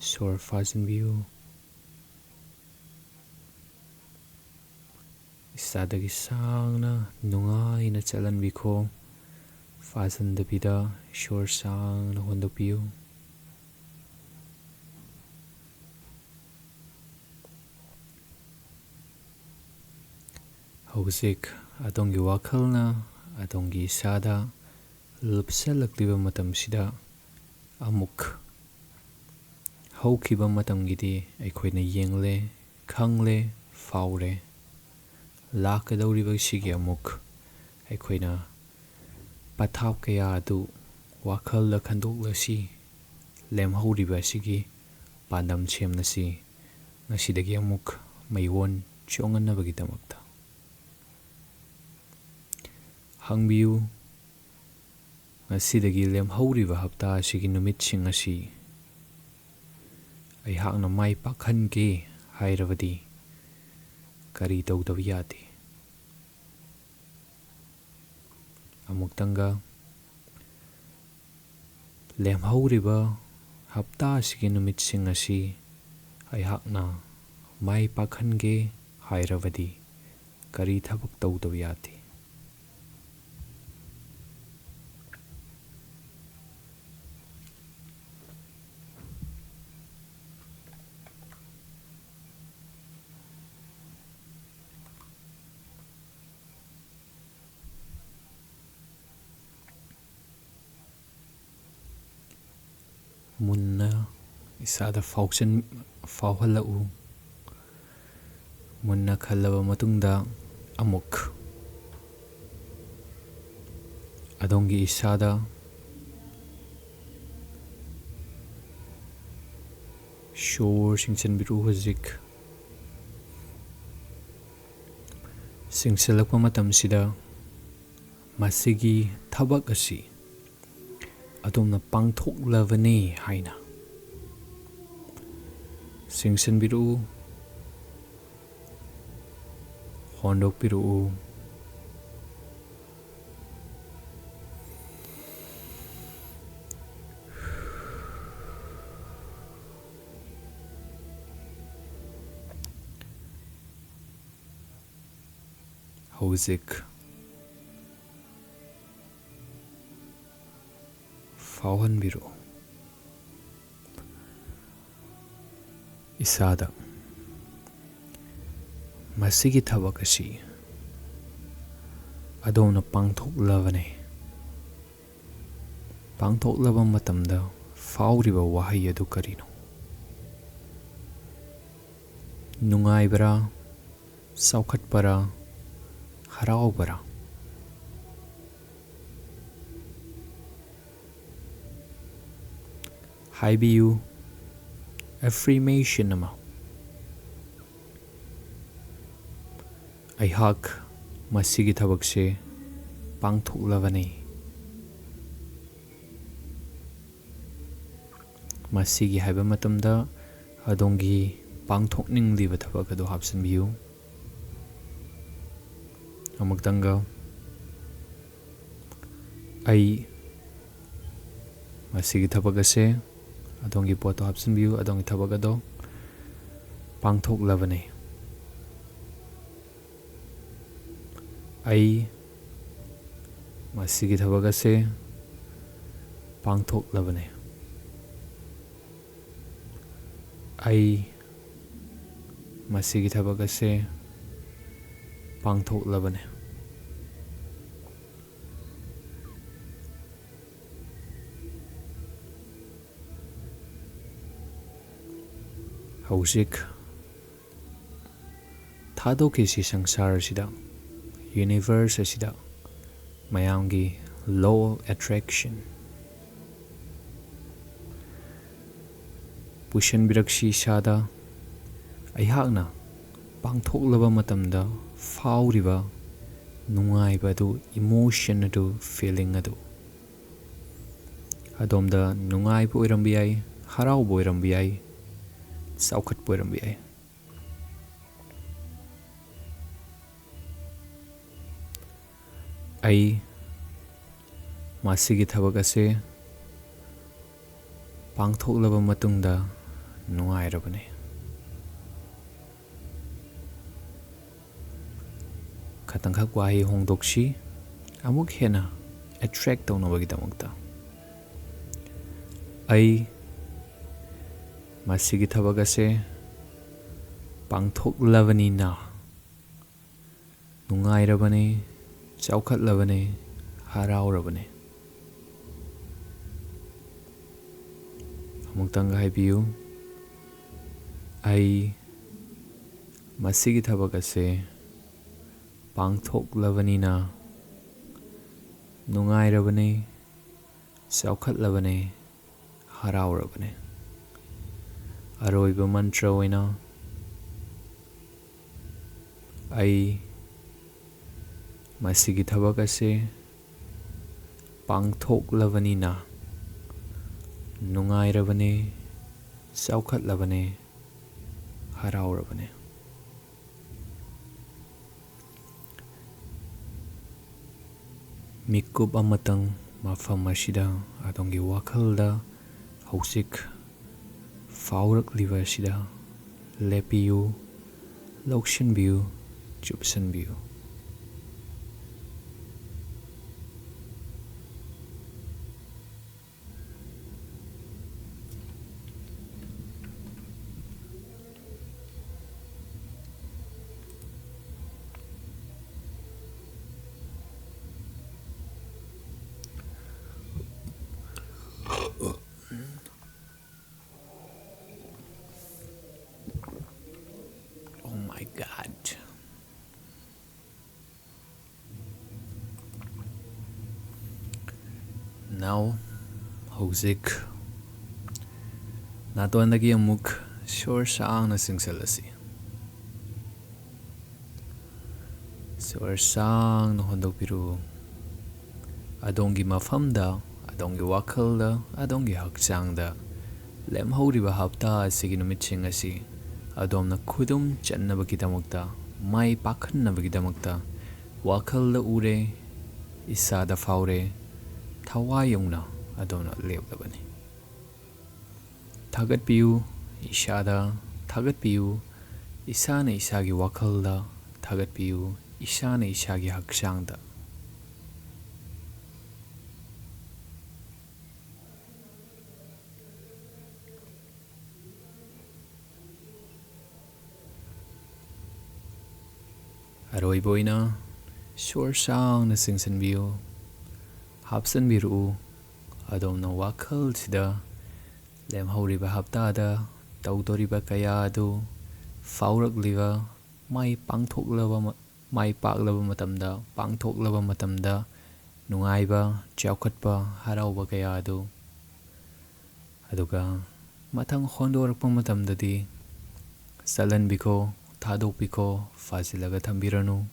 ꯁꯣꯔ ꯐꯥꯖꯤꯟꯕꯤꯌꯨ꯫ ꯏꯁꯥꯗꯒꯤ ꯁꯥꯡꯅ ꯅꯨꯡꯉꯥꯏꯅ ꯆꯠꯍꯟꯕꯤꯈꯣ꯫ ꯐꯥꯖꯤꯟꯗꯕꯤꯗ ꯁꯣꯔ ꯁꯥꯡꯅ ꯍꯣꯟꯗꯣꯛꯄꯤꯌꯨ꯫ ꯍꯧꯖꯤꯛ ꯑꯗꯣꯝꯒꯤ ꯋꯥꯈꯜꯅ ꯑꯗꯣꯝꯒꯤ ꯏꯁꯥꯗ ꯂꯨꯞꯁꯜꯂꯛꯂꯤꯕ ꯃꯇꯝꯁꯤꯗ, ꯑꯃꯨꯛ ꯍꯧꯈꯤꯕ ꯃꯇꯝꯒꯤꯗꯤ ꯑꯩꯈꯣꯏꯅ ꯌꯦꯡꯂꯦ, ꯈꯪꯂꯦ, ꯐꯥꯎꯔꯦ꯫ ꯂꯥꯛꯀꯗꯧꯔꯤꯕꯁꯤꯒꯤ ꯑꯃꯨꯛ ꯑꯩꯈꯣꯏꯅ ꯄꯊꯥꯞ ꯀꯌꯥ ꯑꯗꯨ ꯋꯥꯈꯜꯗ ꯈꯟꯗꯣꯛꯂꯁꯤ꯫ ꯂꯦꯝꯍꯧꯔꯤꯕ ꯑꯁꯤꯒꯤ ꯄꯥꯟꯗꯝ ꯁꯦꯝꯂꯁꯤ꯫ ꯉꯁꯤꯗꯒꯤ ꯑꯃꯨꯛ ꯃꯌꯣꯟ ꯆꯣꯡꯍꯟꯅꯕꯒꯤꯗꯃꯛꯇ ꯍꯪꯕꯤꯌꯨ, ꯉꯁꯤꯗꯒꯤ ꯂꯦꯝꯍꯧꯔꯤꯕ ꯍꯞꯇꯥ ꯑꯁꯤꯒꯤ ꯅꯨꯃꯤꯠꯁꯤꯡ ꯑꯁꯤ ꯑꯩꯍꯥꯛꯅ ꯃꯥꯏ ꯄꯥꯛꯍꯟꯒꯦ ꯍꯥꯏꯔꯕꯗꯤ ꯀꯔꯤ ꯇꯧꯗꯕ ꯌꯥꯗꯦ? ꯑꯃꯨꯛꯇꯪꯒ, ꯂꯦꯝꯍꯧꯔꯤꯕ ꯍꯞꯇꯥ ꯑꯁꯤꯒꯤ ꯅꯨꯃꯤꯠꯁꯤꯡ ꯑꯁꯤ ꯑꯩꯍꯥꯛꯅ ꯃꯥꯏ ꯄꯥꯛꯍꯟꯒꯦ ꯍꯥꯏꯔꯕꯗꯤ ꯀꯔꯤ ꯊꯕꯛ ꯇꯧꯗꯕ ꯌꯥꯗꯦ? ꯃꯨꯟꯅ ꯏꯁꯥꯗ ꯐꯥꯎꯆꯟ-, ꯐꯥꯎꯍꯜꯂꯛꯎ꯫ ꯃꯨꯟꯅ ꯈꯜꯂꯕ ꯃꯇꯨꯡꯗ, ꯑꯃꯨꯛ ꯑꯗꯣꯝꯒꯤ ꯏꯁꯥꯗ ꯁꯣꯔ ꯆꯤꯡꯁꯤꯟꯕꯤꯔꯛꯎ꯫ ꯍꯧꯖꯤꯛ ꯆꯤꯡꯁꯤꯜꯂꯛꯄ ꯃꯇꯝꯁꯤꯗ ꯃꯁꯤꯒꯤ ꯊꯕꯛ ꯑꯁꯤ ꯑꯗꯣꯝꯅ ꯄꯥꯡꯊꯣꯛꯂꯕꯅꯤ ꯍꯥꯏꯅ ꯆꯤꯡꯁꯤꯟꯕꯤꯔꯛꯎ, ꯍꯣꯟꯗꯣꯛꯄꯤꯔꯛꯎ꯫ ꯍꯧꯖꯤꯛ ꯐꯥꯎꯍꯟꯕꯤꯔꯛꯎ ꯏꯁꯥꯗ꯫ ꯃꯁꯤꯒꯤ ꯊꯕꯛ ꯑꯁꯤ ꯑꯗꯣꯝꯅ ꯄꯥꯡꯊꯣꯛꯂꯕꯅꯤ꯫ ꯄꯥꯡꯊꯣꯛꯂꯕ ꯃꯇꯝꯗ ꯐꯥꯎꯔꯤꯕ ꯋꯥꯍꯩ ꯑꯗꯨ ꯀꯔꯤꯅꯣ? ꯅꯨꯡꯉꯥꯏꯕꯔꯥ? ꯆꯥꯎꯈꯠꯄꯔꯥ? ꯍꯔꯥꯎꯕꯔꯥ? ꯍꯥꯏꯕꯤꯌꯨ, affirmation ꯑꯃ꯫ ꯑꯩꯍꯥꯛ ꯃꯁꯤꯒꯤ ꯊꯕꯛꯁꯦ ꯄꯥꯡꯊꯣꯛꯂꯕꯅꯤ꯫ ꯃꯁꯤꯒꯤ ꯍꯥꯏꯕ ꯃꯇꯝꯗ ꯑꯗꯣꯝꯒꯤ ꯄꯥꯡꯊꯣꯛꯅꯤꯡꯂꯤꯕ ꯊꯕꯛ ꯑꯗꯨ ꯍꯥꯞꯆꯤꯟꯕꯤꯌꯨ꯫ ꯑꯃꯨꯛꯇꯪꯒ, ꯑꯩ ꯃꯁꯤꯒꯤ ꯊꯕꯛ ꯑꯁꯦ, ꯑꯗꯣꯝꯒꯤ ꯄꯣꯠꯇꯣ ꯍꯥꯞꯆꯤꯟꯕꯤꯌꯨ, ꯑꯗꯣꯝꯒꯤ ꯊꯕꯛ ꯑꯗꯣ ꯄꯥꯡꯊꯣꯛꯂꯕꯅꯤ꯫ ꯑꯩ ꯃꯁꯤꯒꯤ ꯊꯕꯛ ꯑꯁꯦ ꯄꯥꯡꯊꯣꯛꯂꯕꯅꯤ꯫ ꯑꯩ ꯃꯁꯤꯒꯤ ꯊꯕꯛ ꯑꯁꯦ ꯄꯥꯡꯊꯣꯛꯂꯕꯅꯤ꯫ ꯍꯧꯖꯤꯛ ꯊꯥꯗꯣꯛꯈꯤꯁꯤ ꯁꯪꯁꯥꯔꯁꯤꯗ, ꯌꯨꯅꯤꯚꯔꯁ ꯑꯁꯤꯗ, ꯃꯌꯥꯝꯒꯤ law of attraction꯫ ꯄꯨꯁꯟꯕꯤꯔꯛꯁꯤ ꯏꯁꯥꯗ꯫ ꯑꯩꯍꯥꯛꯅ ꯄꯥꯡꯊꯣꯛꯂꯕ ꯃꯇꯝꯗ ꯐꯥꯎꯔꯤꯕ ꯅꯨꯡꯉꯥꯏꯕ ꯑꯗꯨ, emotion ꯑꯗꯨ, feeling ꯑꯗꯨ꯫ ꯑꯗꯣꯝꯗ ꯅꯨꯡꯉꯥꯏꯕ ꯑꯣꯏꯔꯝꯕ ꯌꯥꯏ, ꯍꯔꯥꯎꯕ ꯑꯣꯏꯔꯝꯕ ꯌꯥꯏ, ꯆꯥꯎꯈꯠꯄ ꯑꯣꯏꯔꯝꯕ ꯌꯥꯏ꯫ ꯑꯩ ꯃꯁꯤꯒꯤ ꯊꯕꯛ ꯑꯁꯦ ꯄꯥꯡꯊꯣꯛꯂꯕ ꯃꯇꯨꯡꯗ ꯅꯨꯡꯉꯥꯏꯔꯕꯅꯤ꯫ ꯈꯇꯪꯈꯛ ꯋꯥꯍꯩ ꯍꯣꯡꯗꯣꯛꯁꯤ, ꯑꯃꯨꯛ ꯍꯦꯟꯅ attract ꯇꯧꯅꯕꯒꯤꯗꯃꯛꯇ꯫ ꯑꯩ ꯃꯁꯤꯒꯤ ꯊꯕꯛ ꯑꯁꯦ ꯄꯥꯡꯊꯣꯛꯂꯕꯅꯤꯅ ꯅꯨꯡꯉꯥꯏꯔꯕꯅꯤ, ꯆꯥꯎꯈꯠꯂꯕꯅꯤ, ꯍꯔꯥꯎꯔꯕꯅꯤ꯫ ꯑꯃꯨꯛꯇꯪꯒ ꯍꯥꯏꯕꯤꯌꯨ, "ꯑꯩ ꯃꯁꯤꯒꯤ ꯊꯕꯛ ꯑꯁꯦ ꯄꯥꯡꯊꯣꯛꯂꯕꯅꯤꯅ ꯅꯨꯡꯉꯥꯏꯔꯕꯅꯤ, ꯆꯥꯎꯈꯠꯂꯕꯅꯤ, ꯍꯔꯥꯎꯔꯕꯅꯤ"꯫ ꯑꯔꯣꯏꯕ ꯃꯟꯇ꯭ꯔ ꯑꯣꯏꯅ, "ꯑꯩ ꯃꯁꯤꯒꯤ ꯊꯕꯛ ꯑꯁꯦ ꯄꯥꯡꯊꯣꯛꯂꯕꯅꯤꯅ ꯅꯨꯡꯉꯥꯏꯔꯕꯅꯤ, ꯆꯥꯎꯈꯠꯂꯕꯅꯤ, ꯍꯔꯥꯎꯔꯕꯅꯤ"꯫ ꯃꯤꯀꯨꯞ ꯑꯃꯇꯪ ꯃꯐꯝ ꯑꯁꯤꯗ ꯑꯗꯣꯝꯒꯤ ꯋꯥꯈꯜꯗ ꯍꯧꯖꯤꯛ ꯐꯥꯎꯔꯛꯂꯤꯕ ꯑꯁꯤꯗ ꯂꯦꯞꯄꯤꯌꯨ, ꯂꯧꯁꯤꯟꯕꯤꯌꯨ, ꯆꯨꯞꯁꯤꯟꯕꯤꯌꯨ꯫ Oh my God. Now, ꯍꯧꯖꯤꯛ ꯅꯥꯇꯣꯟꯗꯒꯤ ꯑꯃꯨꯛ ꯁꯣꯔ ꯁꯥꯡꯅ ꯆꯤꯡꯁꯤꯜꯂꯁꯤ꯫ ꯁꯣꯔ ꯁꯥꯡꯅ ꯍꯣꯟꯗꯣꯛꯄꯤꯔꯨ꯫ ꯑꯗꯣꯝꯒꯤ ꯃꯐꯝꯗ, ꯑꯗꯣꯝꯒꯤ ꯋꯥꯈꯜꯗ, ꯑꯗꯣꯝꯒꯤ ꯍꯛꯆꯥꯡꯗ ꯂꯦꯝꯍꯧꯔꯤꯕ ꯍꯞꯇꯥ ꯑꯁꯤꯒꯤ ꯅꯨꯃꯤꯠꯁꯤꯡ ꯑꯁꯤ ꯑꯗꯣꯝꯅ ꯈꯨꯗꯨꯝ ꯆꯟꯅꯕꯒꯤꯗꯃꯛꯇ, ꯃꯥꯏ ꯄꯥꯛꯍꯟꯅꯕꯒꯤꯗꯃꯛꯇ ꯋꯥꯈꯜꯗ ꯎꯔꯦ, ꯏꯁꯥꯗ ꯐꯥꯎꯔꯦ, ꯊꯋꯥꯏ ꯌꯧꯅ ꯑꯗꯣꯝꯅ ꯂꯦꯞꯂꯕꯅꯤ꯫ ꯊꯥꯒꯠꯄꯤꯌꯨ, ꯏꯁꯥꯗ ꯊꯥꯒꯠꯄꯤꯌꯨ, ꯏꯁꯥꯅ ꯏꯁꯥꯒꯤ ꯋꯥꯈꯜꯗ ꯊꯥꯒꯠꯄꯤꯌꯨ, ꯏꯁꯥꯅ ꯏꯁꯥꯒꯤ ꯍꯛꯆꯥꯡꯗ꯫ ꯑꯔꯣꯏꯕ ꯑꯣꯏꯅ ꯁꯣꯔ ꯁꯥꯡꯅ ꯆꯤꯡꯁꯤꯟꯕꯤꯌꯨ, ꯍꯥꯞꯆꯤꯟꯕꯤꯔꯛꯎ꯫ ꯑꯗꯣꯝꯅ ꯋꯥꯈꯜꯁꯤꯗ ꯂꯦꯝꯍꯧꯔꯤꯕ ꯍꯞꯇꯥꯗ ꯇꯧꯗꯣꯔꯤꯕ ꯀꯌꯥ ꯑꯗꯨ ꯐꯥꯎꯔꯛꯂꯤꯕ, ꯃꯥꯏ ꯄꯥꯡꯊꯣꯛꯂꯕ ꯃ-, ꯃꯥꯏ ꯄꯥꯛꯂꯕ ꯃꯇꯝꯗ, ꯄꯥꯡꯊꯣꯛꯂꯕ ꯃꯇꯝꯗ ꯅꯨꯡꯉꯥꯏꯕ, ꯆꯥꯎꯈꯠꯄ, ꯍꯔꯥꯎꯕ ꯀꯌꯥ ꯑꯗꯨ꯫ ꯑꯗꯨꯒ ꯃꯊꯪ ꯍꯣꯟꯗꯣꯔꯛꯄ ꯃꯇꯝꯗꯗꯤ ꯆꯠꯍꯟꯕꯤꯈꯣ, ꯊꯥꯗꯣꯛꯄꯤꯈꯣ, ꯐꯥꯖꯤꯜꯂꯒ ꯊꯝꯕꯤꯔꯅꯨ꯫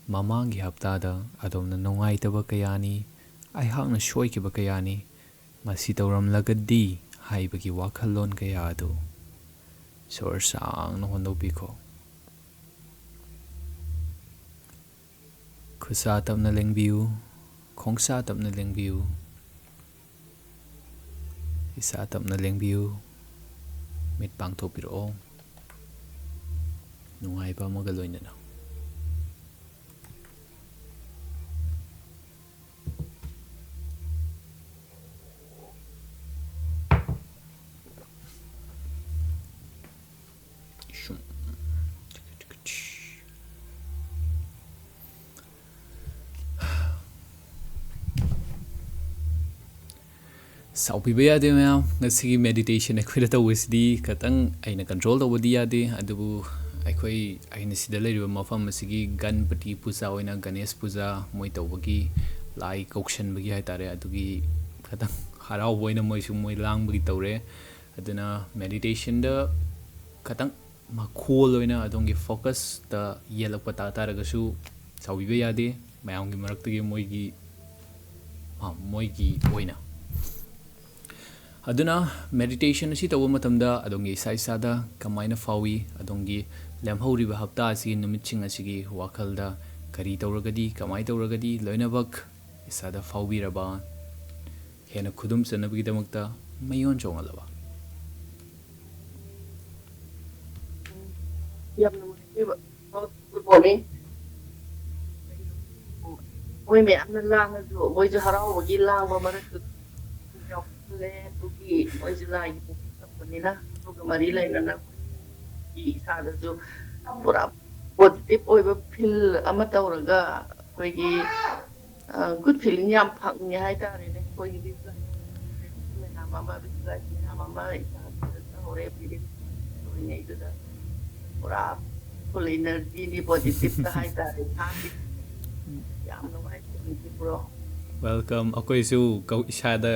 ꯃꯃꯥꯡꯒꯤ ꯍꯞꯇꯥꯗ ꯑꯗꯣꯝꯅ ꯅꯨꯡꯉꯥꯏꯇꯕ ꯀꯌꯥꯅꯤ, ꯑꯩꯍꯥꯛꯅ ꯁꯣꯏꯈꯤꯕ ꯀꯌꯥꯅꯤ, ꯃꯁꯤ ꯇꯧꯔꯝꯂꯒꯗꯤ ꯍꯥꯏꯕꯒꯤ ꯋꯥꯈꯜꯂꯣꯟ ꯀꯌꯥ ꯑꯗꯨ ꯁꯣꯔ ꯁꯥꯡꯅ ꯍꯣꯟꯗꯣꯛꯄꯤꯈꯣ꯫ ꯈꯨꯠꯁꯥ ꯇꯞꯅ ꯂꯦꯡꯕꯤꯌꯨ, ꯈꯣꯡꯁꯥ ꯇꯞꯅ ꯂꯦꯡꯕꯤꯌꯨ, ꯏꯁꯥ ꯇꯞꯅ ꯂꯦꯡꯕꯤꯌꯨ, ꯃꯤꯠ ꯄꯥꯡꯊꯣꯛꯄꯤꯔꯛꯑꯣ, ꯅꯨꯡꯉꯥꯏꯕ ꯑꯃꯒ ꯂꯣꯏꯅꯅ꯫ ꯁꯨꯝ꯫ ꯁꯥꯎꯕꯤꯕ ꯌꯥꯗꯦ ꯃꯌꯥꯝ, ꯉꯁꯤꯒꯤ meditation ꯑꯩꯈꯣꯏꯅ ꯇꯧꯕꯁꯤꯗꯤ ꯈꯤꯇꯪ ꯑꯩꯅ control ꯇꯧꯕꯗꯤ ꯌꯥꯗꯦ, ꯑꯗꯨꯕꯨ ꯑꯩꯈꯣꯏ, ꯑꯩꯅ ꯁꯤꯗ ꯂꯩꯔꯤꯕ ꯃꯐꯝ ꯑꯁꯤꯒꯤ ꯒꯟꯄꯇꯤ ꯄꯨꯖꯥ ꯑꯣꯏꯅ, ꯒꯅꯦꯁ ꯄꯨꯖꯥ ꯃꯣꯏ ꯇꯧꯕꯒꯤ ꯂꯥꯏ ꯀꯧꯁꯟꯕꯒꯤ ꯍꯥꯏ ꯇꯥꯔꯦ, ꯑꯗꯨꯒꯤ ꯈꯇꯪ ꯍꯔꯥꯎꯕ ꯑꯣꯏꯅ ꯃꯣꯏꯁꯨ ꯃꯣꯏ ꯂꯥꯡꯕꯒꯤ ꯇꯧꯔꯦ꯫ ꯑꯗꯨꯅ ꯃꯦꯗꯤꯇꯦꯁꯟꯗ ꯈꯇꯪ ꯃꯈꯣꯜ ꯑꯣꯏꯅ ꯑꯗꯣꯝꯒꯤ ꯐꯣꯀꯁꯇ ꯌꯦꯜꯂꯛꯄ ꯇꯥ ꯇꯥꯔꯒꯁꯨ ꯁꯥꯎꯕꯤꯕ ꯌꯥꯗꯦ, ꯃꯌꯥꯝꯒꯤ ꯃꯔꯛꯇꯒꯤ ꯃꯣꯏꯒꯤ, ꯑ, ꯃꯣꯏꯒꯤ ꯑꯣꯏꯅ꯫ ꯑꯗꯨꯅ ꯃꯦꯗꯤꯇꯦꯁꯟ ꯑꯁꯤ ꯇꯧꯕ ꯃꯇꯝꯗ ꯑꯗꯣꯝꯒꯤ ꯏꯁꯥ ꯏꯁꯥꯗ ꯀꯃꯥꯏꯅ ꯐꯥꯎꯏ, ꯑꯗꯣꯝꯒꯤ ꯂꯦꯝꯍꯧꯔꯤꯕ ꯍꯞꯇꯥ ꯑꯁꯤꯒꯤ ꯅꯨꯃꯤꯠꯁꯤꯡ ꯑꯁꯤꯒꯤ ꯋꯥꯈꯜꯗ ꯀꯔꯤ ꯇꯧꯔꯒꯗꯤ, ꯀꯃꯥꯏꯅ ꯇꯧꯔꯒꯗꯤ ꯂꯣꯏꯅꯃꯛ ꯏꯁꯥꯗ ꯐꯥꯎꯕꯤꯔꯕ, ꯍꯦꯟꯅ ꯈꯨꯗꯨꯝ ꯆꯟꯅꯕꯒꯤꯗꯃꯛꯇ ꯃꯌꯣꯟ ꯆꯣꯡꯍꯜꯂꯕ? ꯌꯥꯝ ꯅꯨꯡꯉꯥꯏꯖꯩꯕ꯫ Good morning. ꯃꯣꯏ ꯃꯌꯥꯝꯅ ꯂꯥꯡꯉꯁꯨ, ꯃꯣꯏꯁꯨ ꯍꯔꯥꯎꯕꯒꯤ ꯂꯥꯡꯕ ꯃꯔꯛꯇꯨꯗ ꯌꯥꯎꯁꯜꯂꯦ꯫ ꯑꯗꯨꯒꯤ ꯃꯣꯏꯁꯨ ꯂꯥꯏꯒꯤ ꯄꯣꯛꯄꯅꯤꯅ, ꯑꯗꯨꯒ ꯃꯔꯤ ꯂꯩꯅꯅ ꯏꯁꯥꯗꯁꯨ ꯄꯨꯔꯥ ꯄꯣꯖꯤꯇꯤꯚ ꯑꯣꯏꯕ ꯐꯤꯜ ꯑꯃ ꯇꯧꯔꯒ, ꯑꯩꯈꯣꯏꯒꯤ ꯒꯨꯗ ꯐꯤꯂꯤꯡ ꯌꯥꯝ ꯐꯪꯉꯦ ꯍꯥꯏꯇꯥꯔꯦꯅꯦ꯫ ꯑꯩꯈꯣꯏꯒꯤ ꯃꯌꯥꯝ ꯑꯃ ꯃꯌꯥꯝ ꯑꯃ ꯏꯁꯥꯁꯤꯗ ꯇꯧꯔꯦ, ꯐꯤꯂꯤꯡ ꯇꯧꯔꯤꯉꯩꯗꯨꯗ ꯄꯨꯔꯥ ꯐꯨꯜ ꯏꯅꯔꯖꯤꯅꯤ, ꯄꯣꯖꯤꯇꯤꯚꯇ ꯍꯥꯏꯇꯥꯔꯦ, ꯏꯁꯥꯒꯤ꯫ ꯌꯥꯝ ꯅꯨꯡꯉꯥꯏ꯫ Thank you, bro. Welcome. ꯑꯩꯈꯣꯏꯁꯨ ꯀꯧ-, ꯏꯁꯥꯗ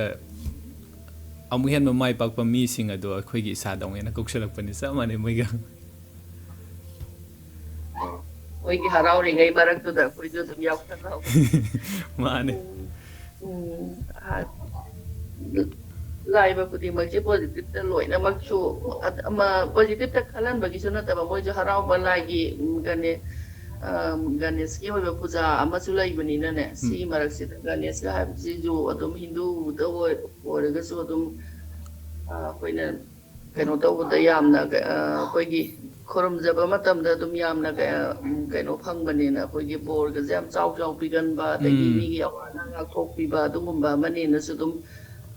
ꯑꯃꯨꯛ ꯍꯦꯟꯕ ꯃꯥꯏ ꯄꯥꯛꯄ ꯃꯤꯁꯤꯡ ꯑꯗꯣ ꯑꯩꯈꯣꯏꯒꯤ ꯏꯁꯥꯗ ꯑꯃꯨꯛ ꯍꯦꯟꯅ ꯀꯧꯁꯜꯂꯛꯄꯅꯤ, ꯆꯞ ꯃꯥꯟꯅꯩ ꯃꯣꯏꯒ꯫ ꯃꯣꯏꯒꯤ ꯍꯔꯥꯎꯔꯤꯉꯩ ꯃꯔꯛꯇꯨꯗ ꯑꯩꯈꯣꯏꯁꯨ ꯑꯗꯨꯝ ꯌꯥꯎꯁꯜꯍꯧꯕ꯫ ꯃꯥꯅꯦ꯫ ꯎꯝ, ꯎꯝ, ꯑ, ꯂꯥꯛꯏꯕ ꯈꯨꯗꯤꯡꯃꯛꯁꯦ ꯄꯣꯖꯤꯇꯤꯚꯇ ꯂꯣꯏꯅꯃꯛꯁꯨ, ꯑ-, ꯑꯃ, ꯄꯣꯖꯤꯇꯤꯚꯇ ꯈꯜꯍꯟꯕꯒꯤꯁꯨ ꯅꯠꯇꯕ, ꯃꯣꯏꯁꯨ ꯍꯔꯥꯎꯕ ꯂꯥꯏꯒꯤ, ꯎꯝ, ꯒꯅꯦ-, ꯑ, ꯒꯅꯦꯁꯀꯤ ꯑꯣꯏꯕ ꯄꯨꯖꯥ ꯑꯃꯁꯨ ꯂꯩꯕꯅꯤꯅꯅꯦ, ꯁꯤꯒꯤ ꯃꯔꯛꯁꯤꯗ ꯒꯅꯦꯁꯀ ꯍꯥꯏꯕꯁꯤꯁꯨ ꯑꯗꯨꯝ ꯍꯤꯟꯗꯨꯗ ꯑꯣꯏ-, ꯑꯣꯏꯔꯒꯁꯨ ꯑꯗꯨꯝ, ꯑ, ꯑꯩꯈꯣꯏꯅ ꯀꯩꯅꯣ ꯇꯧꯕꯗ ꯌꯥꯝꯅ, ꯑ, ꯑꯩꯈꯣꯏꯒꯤ ꯈꯨꯔꯨꯝꯖꯕ ꯃꯇꯝꯗ ꯑꯗꯨꯝ ꯌꯥꯝꯅ ꯀ-, ꯎꯝ, ꯀꯩꯅꯣ ꯐꯪꯕꯅꯤꯅ, ꯑꯩꯈꯣꯏꯒꯤ ꯕꯣꯔꯒꯁꯦ ꯌꯥꯝ ꯆꯥꯎ ꯆꯥꯎ ꯄꯤꯒꯟꯕ, ꯑꯗꯒꯤ ꯃꯤꯒꯤ ꯑꯋꯥ ꯑꯅꯥ ꯉꯥꯛꯊꯣꯛꯄꯤꯕ ꯑꯗꯨꯒꯨꯝꯕ ꯑꯃꯅꯦꯅꯁꯨ ꯑꯗꯨꯝ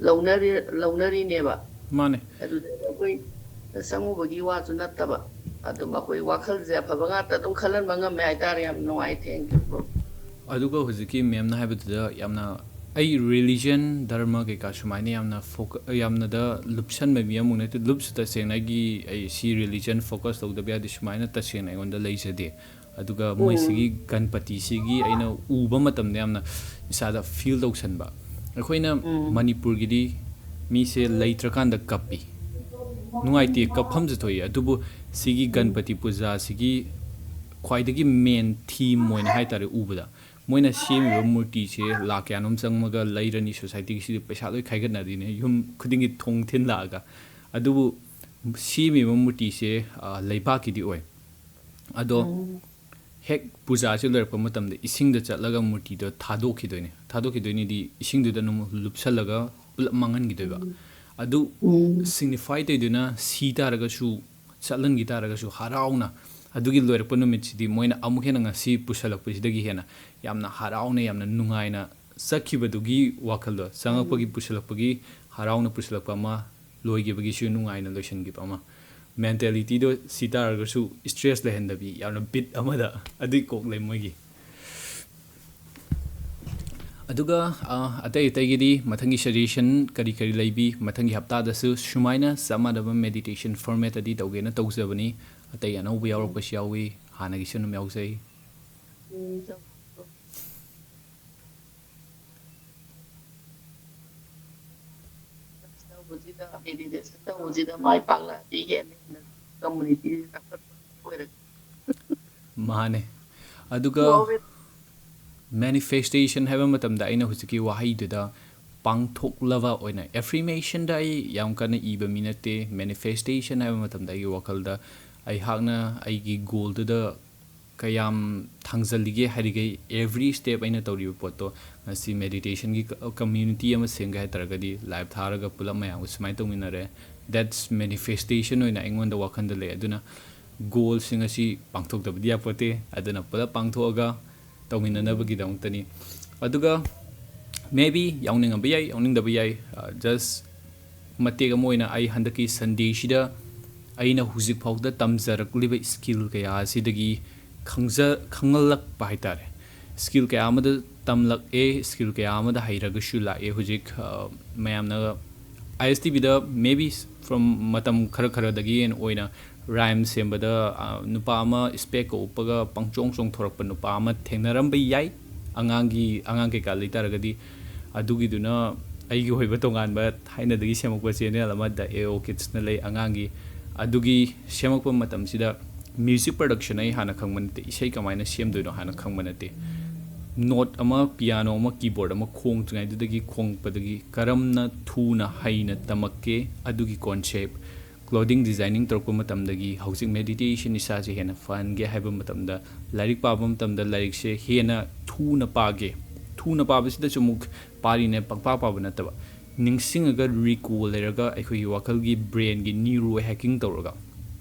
ꯂꯧꯅꯔꯤ-, ꯂꯧꯅꯔꯤꯅꯦꯕ꯫ ꯃꯥꯅꯦ꯫ ꯑꯗꯨꯗ ꯑꯩꯈꯣꯏ ꯆꯪꯉꯨꯕꯒꯤ ꯋꯥꯁꯨ ꯅꯠꯇꯕ, ꯑꯗꯨꯝ ꯑꯩꯈꯣꯏ ꯋꯥꯈꯜꯁꯦ ꯑꯐꯕ ꯉꯥꯛꯇ ꯑꯗꯨꯝ ꯈꯜꯍꯟꯕ ꯉꯝꯃꯦ ꯍꯥꯏꯇꯥꯔꯦ꯫ ꯌꯥꯝ ꯅꯨꯡꯉꯥꯏ꯫ Thank you, bro. ꯑꯗꯨꯒ ꯍꯧꯖꯤꯛꯀꯤ ꯃꯦꯝꯅ ꯍꯥꯏꯕꯗꯨꯗ ꯌꯥꯝꯅ, ꯑꯩ ꯔꯤꯂꯤꯖꯟ, ꯙꯔꯃ ꯀꯩꯀꯥ ꯁꯨꯃꯥꯏꯅ ꯌꯥꯝꯅ ꯐꯣꯀ-, ꯌꯥꯝꯅꯗ ꯂꯨꯞꯁꯟꯕ ꯃꯤ ꯑꯃꯨꯛ ꯅꯠꯇꯦ꯫ ꯂꯨꯞꯁꯨ ꯇꯁꯦꯡꯅ ꯑꯩꯒꯤ, ꯑꯩ ꯁꯤ ꯔꯤꯂꯤꯖꯟ ꯐꯣꯀꯁ ꯇꯧꯗꯕ ꯌꯥꯗꯦ ꯁꯨꯃꯥꯏꯅ ꯇꯁꯦꯡꯅ ꯑꯩꯉꯣꯟꯗ ꯂꯩꯖꯗꯦ꯫ ꯑꯗꯨꯒ ꯃꯣꯏꯁꯤꯒꯤ ꯒꯟꯄꯇꯤꯁꯤꯒꯤ ꯑꯩꯅ ꯎꯕ ꯃꯇꯝꯗ ꯌꯥꯝꯅ ꯏꯁꯥꯗ ꯐꯤꯜ ꯇꯧꯁꯟꯕ꯫ ꯑꯩꯈꯣꯏꯅ ꯃꯅꯤꯄꯨꯔꯒꯤꯗꯤ ꯃꯤꯁꯦ ꯂꯩꯇ꯭ꯔꯀꯥꯟꯗ ꯀꯞꯄꯤ, ꯅꯨꯡꯉꯥꯏꯇꯦ, ꯀꯞꯐꯝꯁꯨ ꯊꯣꯛꯏ꯫ ꯑꯗꯨꯕꯨ ꯁꯤꯒꯤ ꯒꯟꯄꯇꯤ ꯄꯨꯖꯥꯁꯤꯒꯤ ꯈ꯭ꯋꯥꯏꯗꯒꯤ ꯃꯦꯟ ꯊꯤꯝ ꯑꯣꯏꯅ ꯍꯥꯏ ꯇꯥꯔꯦ ꯎꯕꯗ, ꯃꯣꯏꯅ ꯁꯦꯝꯃꯤꯕ ꯃꯨꯔꯇꯤꯁꯦ ꯂꯥꯛ ꯀꯌꯥꯅꯣꯝ ꯆꯪꯉꯒ ꯂꯩꯔꯅꯤ, ꯁꯣꯁꯥꯏꯇꯤꯒꯤꯁꯤꯗ ꯄꯩꯁꯥ ꯂꯣꯏ ꯈꯥꯏꯒꯠꯅꯗꯣꯏꯅꯦ, ꯌꯨꯝ ꯈꯨꯗꯤꯡꯒꯤ ꯊꯣꯡ ꯊꯤꯟꯂꯛꯑꯒ꯫ ꯑꯗꯨꯕꯨ ꯁꯦꯝꯃꯤꯕ ꯃꯨꯔꯇꯤꯁꯦ, ꯑ, ꯂꯩꯕꯥꯛꯀꯤꯗꯤ ꯑꯣꯏ꯫ ꯑꯗꯣ ꯍꯦꯛ ꯄꯨꯖꯥꯁꯦ ꯂꯣꯏꯔꯛꯄ ꯃꯇꯝꯗ ꯏꯁꯤꯡꯗ ꯆꯠꯂꯒ ꯃꯨꯔꯇꯤꯗꯣ ꯊꯥꯗꯣꯛꯈꯤꯗꯣꯏꯅꯦ꯫ ꯊꯥꯗꯣꯛꯈꯤꯗꯣꯏꯅꯤꯗꯤ ꯏꯁꯤꯡꯗꯨꯗ ꯑꯗꯨꯝ ꯂꯨꯞꯁꯜꯂꯒ ꯄꯨꯂꯞ ꯃꯥꯡꯍꯟꯈꯤꯗꯣꯏꯕ꯫ ꯑꯗꯨ ꯁꯤꯒꯅꯤꯐꯥꯏ ꯇꯧꯗꯨꯅ ꯁꯤ ꯇꯥꯔꯒꯁꯨ, ꯆꯠꯍꯟꯈꯤ ꯇꯥꯔꯒꯁꯨ ꯍꯔꯥꯎꯅ ꯑꯗꯨꯒꯤ ꯂꯣꯏꯔꯛꯄ ꯅꯨꯃꯤꯠꯁꯤꯗꯤ ꯃꯣꯏꯅ ꯑꯃꯨꯛ ꯍꯦꯟꯅ ꯉꯁꯤ ꯄꯨꯁꯜꯂꯛꯄꯁꯤꯗꯒꯤ ꯍꯦꯟꯅ ꯌꯥꯝꯅ ꯍꯔꯥꯎꯅ, ꯌꯥꯝꯅ ꯅꯨꯡꯉꯥꯏꯅ ꯆꯠꯈꯤꯕꯗꯨꯒꯤ ꯋꯥꯈꯜꯗꯣ, ꯆꯪꯉꯛꯄꯒꯤ, ꯄꯨꯁꯜꯂꯛꯄꯒꯤ ꯍꯔꯥꯎꯅ ꯄꯨꯁꯜꯂꯛꯄ ꯑꯃ, ꯂꯣꯏꯈꯤꯕꯒꯤꯁꯨ ꯅꯨꯡꯉꯥꯏꯅ ꯂꯣꯏꯁꯤꯟꯈꯤꯕ ꯑꯃ꯫ ꯃꯦꯟꯇꯦꯂꯤꯇꯤꯗꯣ ꯁꯤ ꯇꯥꯔꯒꯁꯨ ꯏꯁꯇ꯭ꯔꯦꯁ ꯂꯩꯍꯟꯗꯕꯤ, ꯌꯥꯝꯅ ꯕꯤꯠ ꯑꯃꯗ ꯑꯗꯨꯒꯤ ꯀꯣꯛ ꯂꯩ ꯃꯣꯏꯒꯤ꯫ ꯑꯗꯨꯒ, ꯑ, ꯑꯇꯩ ꯑꯇꯩꯒꯤꯗꯤ ꯃꯊꯪꯒꯤ ꯁꯖꯦꯁꯟ ꯀꯔꯤ ꯀꯔꯤ ꯂꯩꯕꯤ, ꯃꯊꯪꯒꯤ ꯍꯞꯇꯥꯗꯁꯨ ꯁꯨꯃꯥꯏꯅ ꯆꯞ ꯃꯥꯟꯅꯕ ꯃꯦꯗꯤꯇꯦꯁꯟ ꯐꯣꯔꯃꯦꯠꯇꯗꯤ ꯇꯧꯒꯦꯅ ꯇꯧꯖꯕꯅꯤ꯫ ꯑꯇꯩ ꯑꯅꯧꯕ ꯌꯥꯎꯔꯛꯄꯁꯨ ꯌꯥꯎꯏ, ꯍꯥꯟꯅꯒꯤꯁꯨ ꯑꯗꯨꯝ ꯌꯥꯎꯖꯩ꯫ ꯇꯧꯕꯁꯤꯗ, ꯃꯦꯗꯤꯇꯦꯁꯟ ꯇꯧꯕꯁꯤꯗ ꯃꯥꯏ ꯄꯥꯛꯂꯛꯑꯗꯤ ꯍꯦꯟꯅ ꯍꯦꯟꯅ ꯀꯝꯃꯨꯅꯤꯇꯤ ꯆꯥꯎꯈꯠꯄ ꯑꯣꯏꯔꯛ- ꯃꯥꯅꯦ꯫ ꯑꯗꯨꯒ ꯃꯦꯅꯤꯐꯦꯁꯇꯦꯁꯟ ꯍꯥꯏꯕ ꯃꯇꯝꯗ ꯑꯩꯅ ꯍꯧꯖꯤꯛꯀꯤ ꯋꯥꯍꯩꯗꯨꯗ ꯄꯥꯡꯊꯣꯛꯂꯕ ꯑꯣꯏꯅ, ꯑꯦꯐꯔꯃꯦꯁꯟꯗ ꯑꯩ ꯌꯥꯝ ꯀꯟꯅ ꯏꯕ ꯃꯤ ꯅꯠꯇꯦ꯫ ꯃꯦꯅꯤꯐꯦꯁꯇꯦꯁꯟ ꯍꯥꯏꯕ ꯃꯇꯝꯗ ꯑꯩꯒꯤ ꯋꯥꯈꯜꯗ ꯑꯩꯍꯥꯛꯅ ꯑꯩꯒꯤ ꯒꯣꯜꯗꯨꯗ ꯀꯌꯥꯝ ꯊꯥꯡꯖꯜꯂꯤꯒꯦ ꯍꯥꯏꯔꯤꯈꯩ, ꯑꯦꯚ꯭ꯔꯤ ꯁ꯭ꯇꯦꯞ ꯑꯩꯅ ꯇꯧꯔꯤꯕ ꯄꯣꯠꯇꯣ, ꯉꯁꯤ ꯃꯦꯗꯤꯇꯦꯁꯟꯒꯤ ꯀ-, ꯀꯝꯃ꯭ꯌꯨꯅꯤꯇꯤ ꯑꯃ ꯁꯦꯝꯒꯦ ꯍꯥꯏ ꯇꯥꯔꯒꯗꯤ ꯂꯥꯏꯚ ꯊꯥꯔꯒ ꯄꯨꯂꯞ ꯃꯌꯥꯝꯒ ꯁꯨꯃꯥꯏꯅ ꯇꯧꯃꯤꯟꯅꯔꯦ꯫ That's ꯃꯦꯅꯤꯐꯦꯁꯇꯦꯁꯟ ꯑꯣꯏꯅ ꯑꯩꯉꯣꯟꯗ ꯋꯥꯈꯜꯗ ꯂꯩ꯫ ꯑꯗꯨꯅ ꯒꯣꯜꯁꯤꯡ ꯑꯁꯤ ꯄꯥꯡꯊꯣꯛꯇꯕꯗꯤ ꯌꯥꯄꯣꯠꯇꯦ꯫ ꯑꯗꯨꯅ ꯄꯨꯂꯞ ꯄꯥꯡꯊꯣꯛꯑꯒ ꯇꯧꯃꯤꯟꯅꯅꯕꯒꯤꯗꯃꯛꯇꯅꯤ꯫ ꯑꯗꯨꯒ maybe ꯌꯥꯎꯅꯤꯡꯉꯝꯕ ꯌꯥꯏ, ꯌꯥꯎꯅꯤꯡꯗꯕ ꯌꯥꯏ꯫ ꯑ, just ꯃꯇꯦꯛ ꯑꯃ ꯑꯣꯏꯅ ꯑꯩ ꯍꯟꯗꯛꯀꯤ ꯁꯟꯗꯦꯁꯤꯗ ꯑꯩꯅ ꯍꯧꯖꯤꯛ ꯐꯥꯎꯗ ꯇꯝꯖꯔꯛꯂꯤꯕ ꯁ꯭ꯀꯤꯜ ꯀꯌꯥ ꯑꯁꯤꯗꯒꯤ ꯈꯪꯖ-, ꯈꯪꯍꯜꯂꯛꯄ ꯍꯥꯏ ꯇꯥꯔꯦ꯫ ꯁ꯭ꯀꯤꯜ ꯀꯌꯥ ꯑꯃꯗ ꯇꯝꯂꯛꯑꯦ, ꯁ꯭ꯀꯤꯜ ꯀꯌꯥ ꯑꯃꯗ ꯍꯩꯔꯒꯁꯨ ꯂꯥꯛꯑꯦ꯫ ꯍꯧꯖꯤꯛ, ꯑ, ꯃꯌꯥꯝꯅ ISTPꯗ maybe from ꯃꯇꯝ ꯈꯔ ꯈꯔꯗꯒꯤ ꯑꯣꯏꯅ ꯔꯥꯏꯝ ꯁꯦꯝꯕꯗ, ꯑ, ꯅꯨꯄꯥ ꯑꯃ ꯏꯁꯄꯦꯛꯀ ꯎꯞꯄꯒ ꯄꯪꯆꯣꯡ ꯆꯣꯡꯊꯣꯔꯛꯄ ꯅꯨꯄꯥ ꯑꯃ ꯊꯦꯡꯅꯔꯝꯕ ꯌꯥꯏ, ꯑꯉꯥꯡꯒꯤ, ꯑꯉꯥꯡ ꯀꯩꯀꯥ ꯂꯩꯇꯥꯔꯒꯗꯤ꯫ ꯑꯗꯨꯒꯤꯗꯨꯅ ꯑꯩꯒꯤ ꯑꯣꯏꯕ ꯇꯣꯉꯥꯟꯕ ꯊꯥꯏꯅꯗꯒꯤ ꯁꯦꯝꯃꯛꯄ ꯆꯦꯅꯦꯜ ꯑꯃ, ꯗ ꯑꯦ ꯑꯣ ꯀꯤꯠꯁꯅ ꯂꯩ, ꯑꯉꯥꯡꯒꯤ꯫ ꯑꯗꯨꯒꯤ ꯁꯦꯝꯃꯛꯄ ꯃꯇꯝꯁꯤꯗ ꯃ꯭ꯌꯨꯖꯤꯛ ꯄ꯭ꯔꯗꯛꯁꯟ ꯑꯩ ꯍꯥꯟꯅ ꯈꯪꯕ ꯅꯠꯇꯦ, ꯏꯁꯩ ꯀꯃꯥꯏꯅ ꯁꯦꯝꯗꯣꯏꯅꯣ ꯍꯥꯟꯅ ꯈꯪꯕ ꯅꯠꯇꯦ꯫ ꯅꯣꯠ ꯑꯃ, ꯄꯤꯌꯥꯅꯣ ꯑꯃ, ꯀꯤꯕꯣꯔꯗ ꯑꯃ ꯈꯣꯡꯗ꯭ꯔꯤꯉꯩꯗꯨꯗꯒꯤ, ꯈꯣꯡꯉꯛꯄꯗꯒꯤ ꯀꯔꯝꯅ ꯊꯨꯅ ꯍꯩꯅ ꯇꯝꯃꯛꯀꯦ, ꯑꯗꯨꯒꯤ ꯀꯣꯟꯁꯦꯞ꯫ ꯀ꯭ꯂꯣꯗꯤꯡ ꯗꯤꯖꯥꯏꯅꯤꯡ ꯇꯧꯔꯛꯄ ꯃꯇꯝꯗꯒꯤ ꯍꯧꯖꯤꯛ ꯃꯦꯗꯤꯇꯦꯁꯟ, ꯏꯁꯥꯁꯦ ꯍꯦꯟꯅ ꯐꯍꯟꯒꯦ ꯍꯥꯏꯕ ꯃꯇꯝꯗ, ꯂꯥꯏꯔꯤꯛ ꯄꯥꯕ ꯃꯇꯝꯗ ꯂꯥꯏꯔꯤꯛꯁꯦ ꯍꯦꯟꯅ ꯊꯨꯅ ꯄꯥꯒꯦ꯫ ꯊꯨꯅ ꯄꯥꯕꯁꯤꯗꯁꯨ ꯑꯃꯨꯛ ꯄꯥꯔꯤꯅꯦ, ꯄꯪꯄꯥ ꯄꯥꯕ ꯅꯠꯇꯕ, ꯅꯤꯡꯁꯤꯡꯉꯒ ꯔꯤꯀꯣꯜ ꯂꯩꯔꯒ ꯑꯩꯈꯣꯏꯒꯤ ꯋꯥꯈꯜꯒꯤ, ꯕ꯭ꯔꯦꯟꯒꯤ ꯅ꯭ꯌꯨꯔꯣ ꯍꯦꯀꯤꯡ ꯇꯧꯔꯒ꯫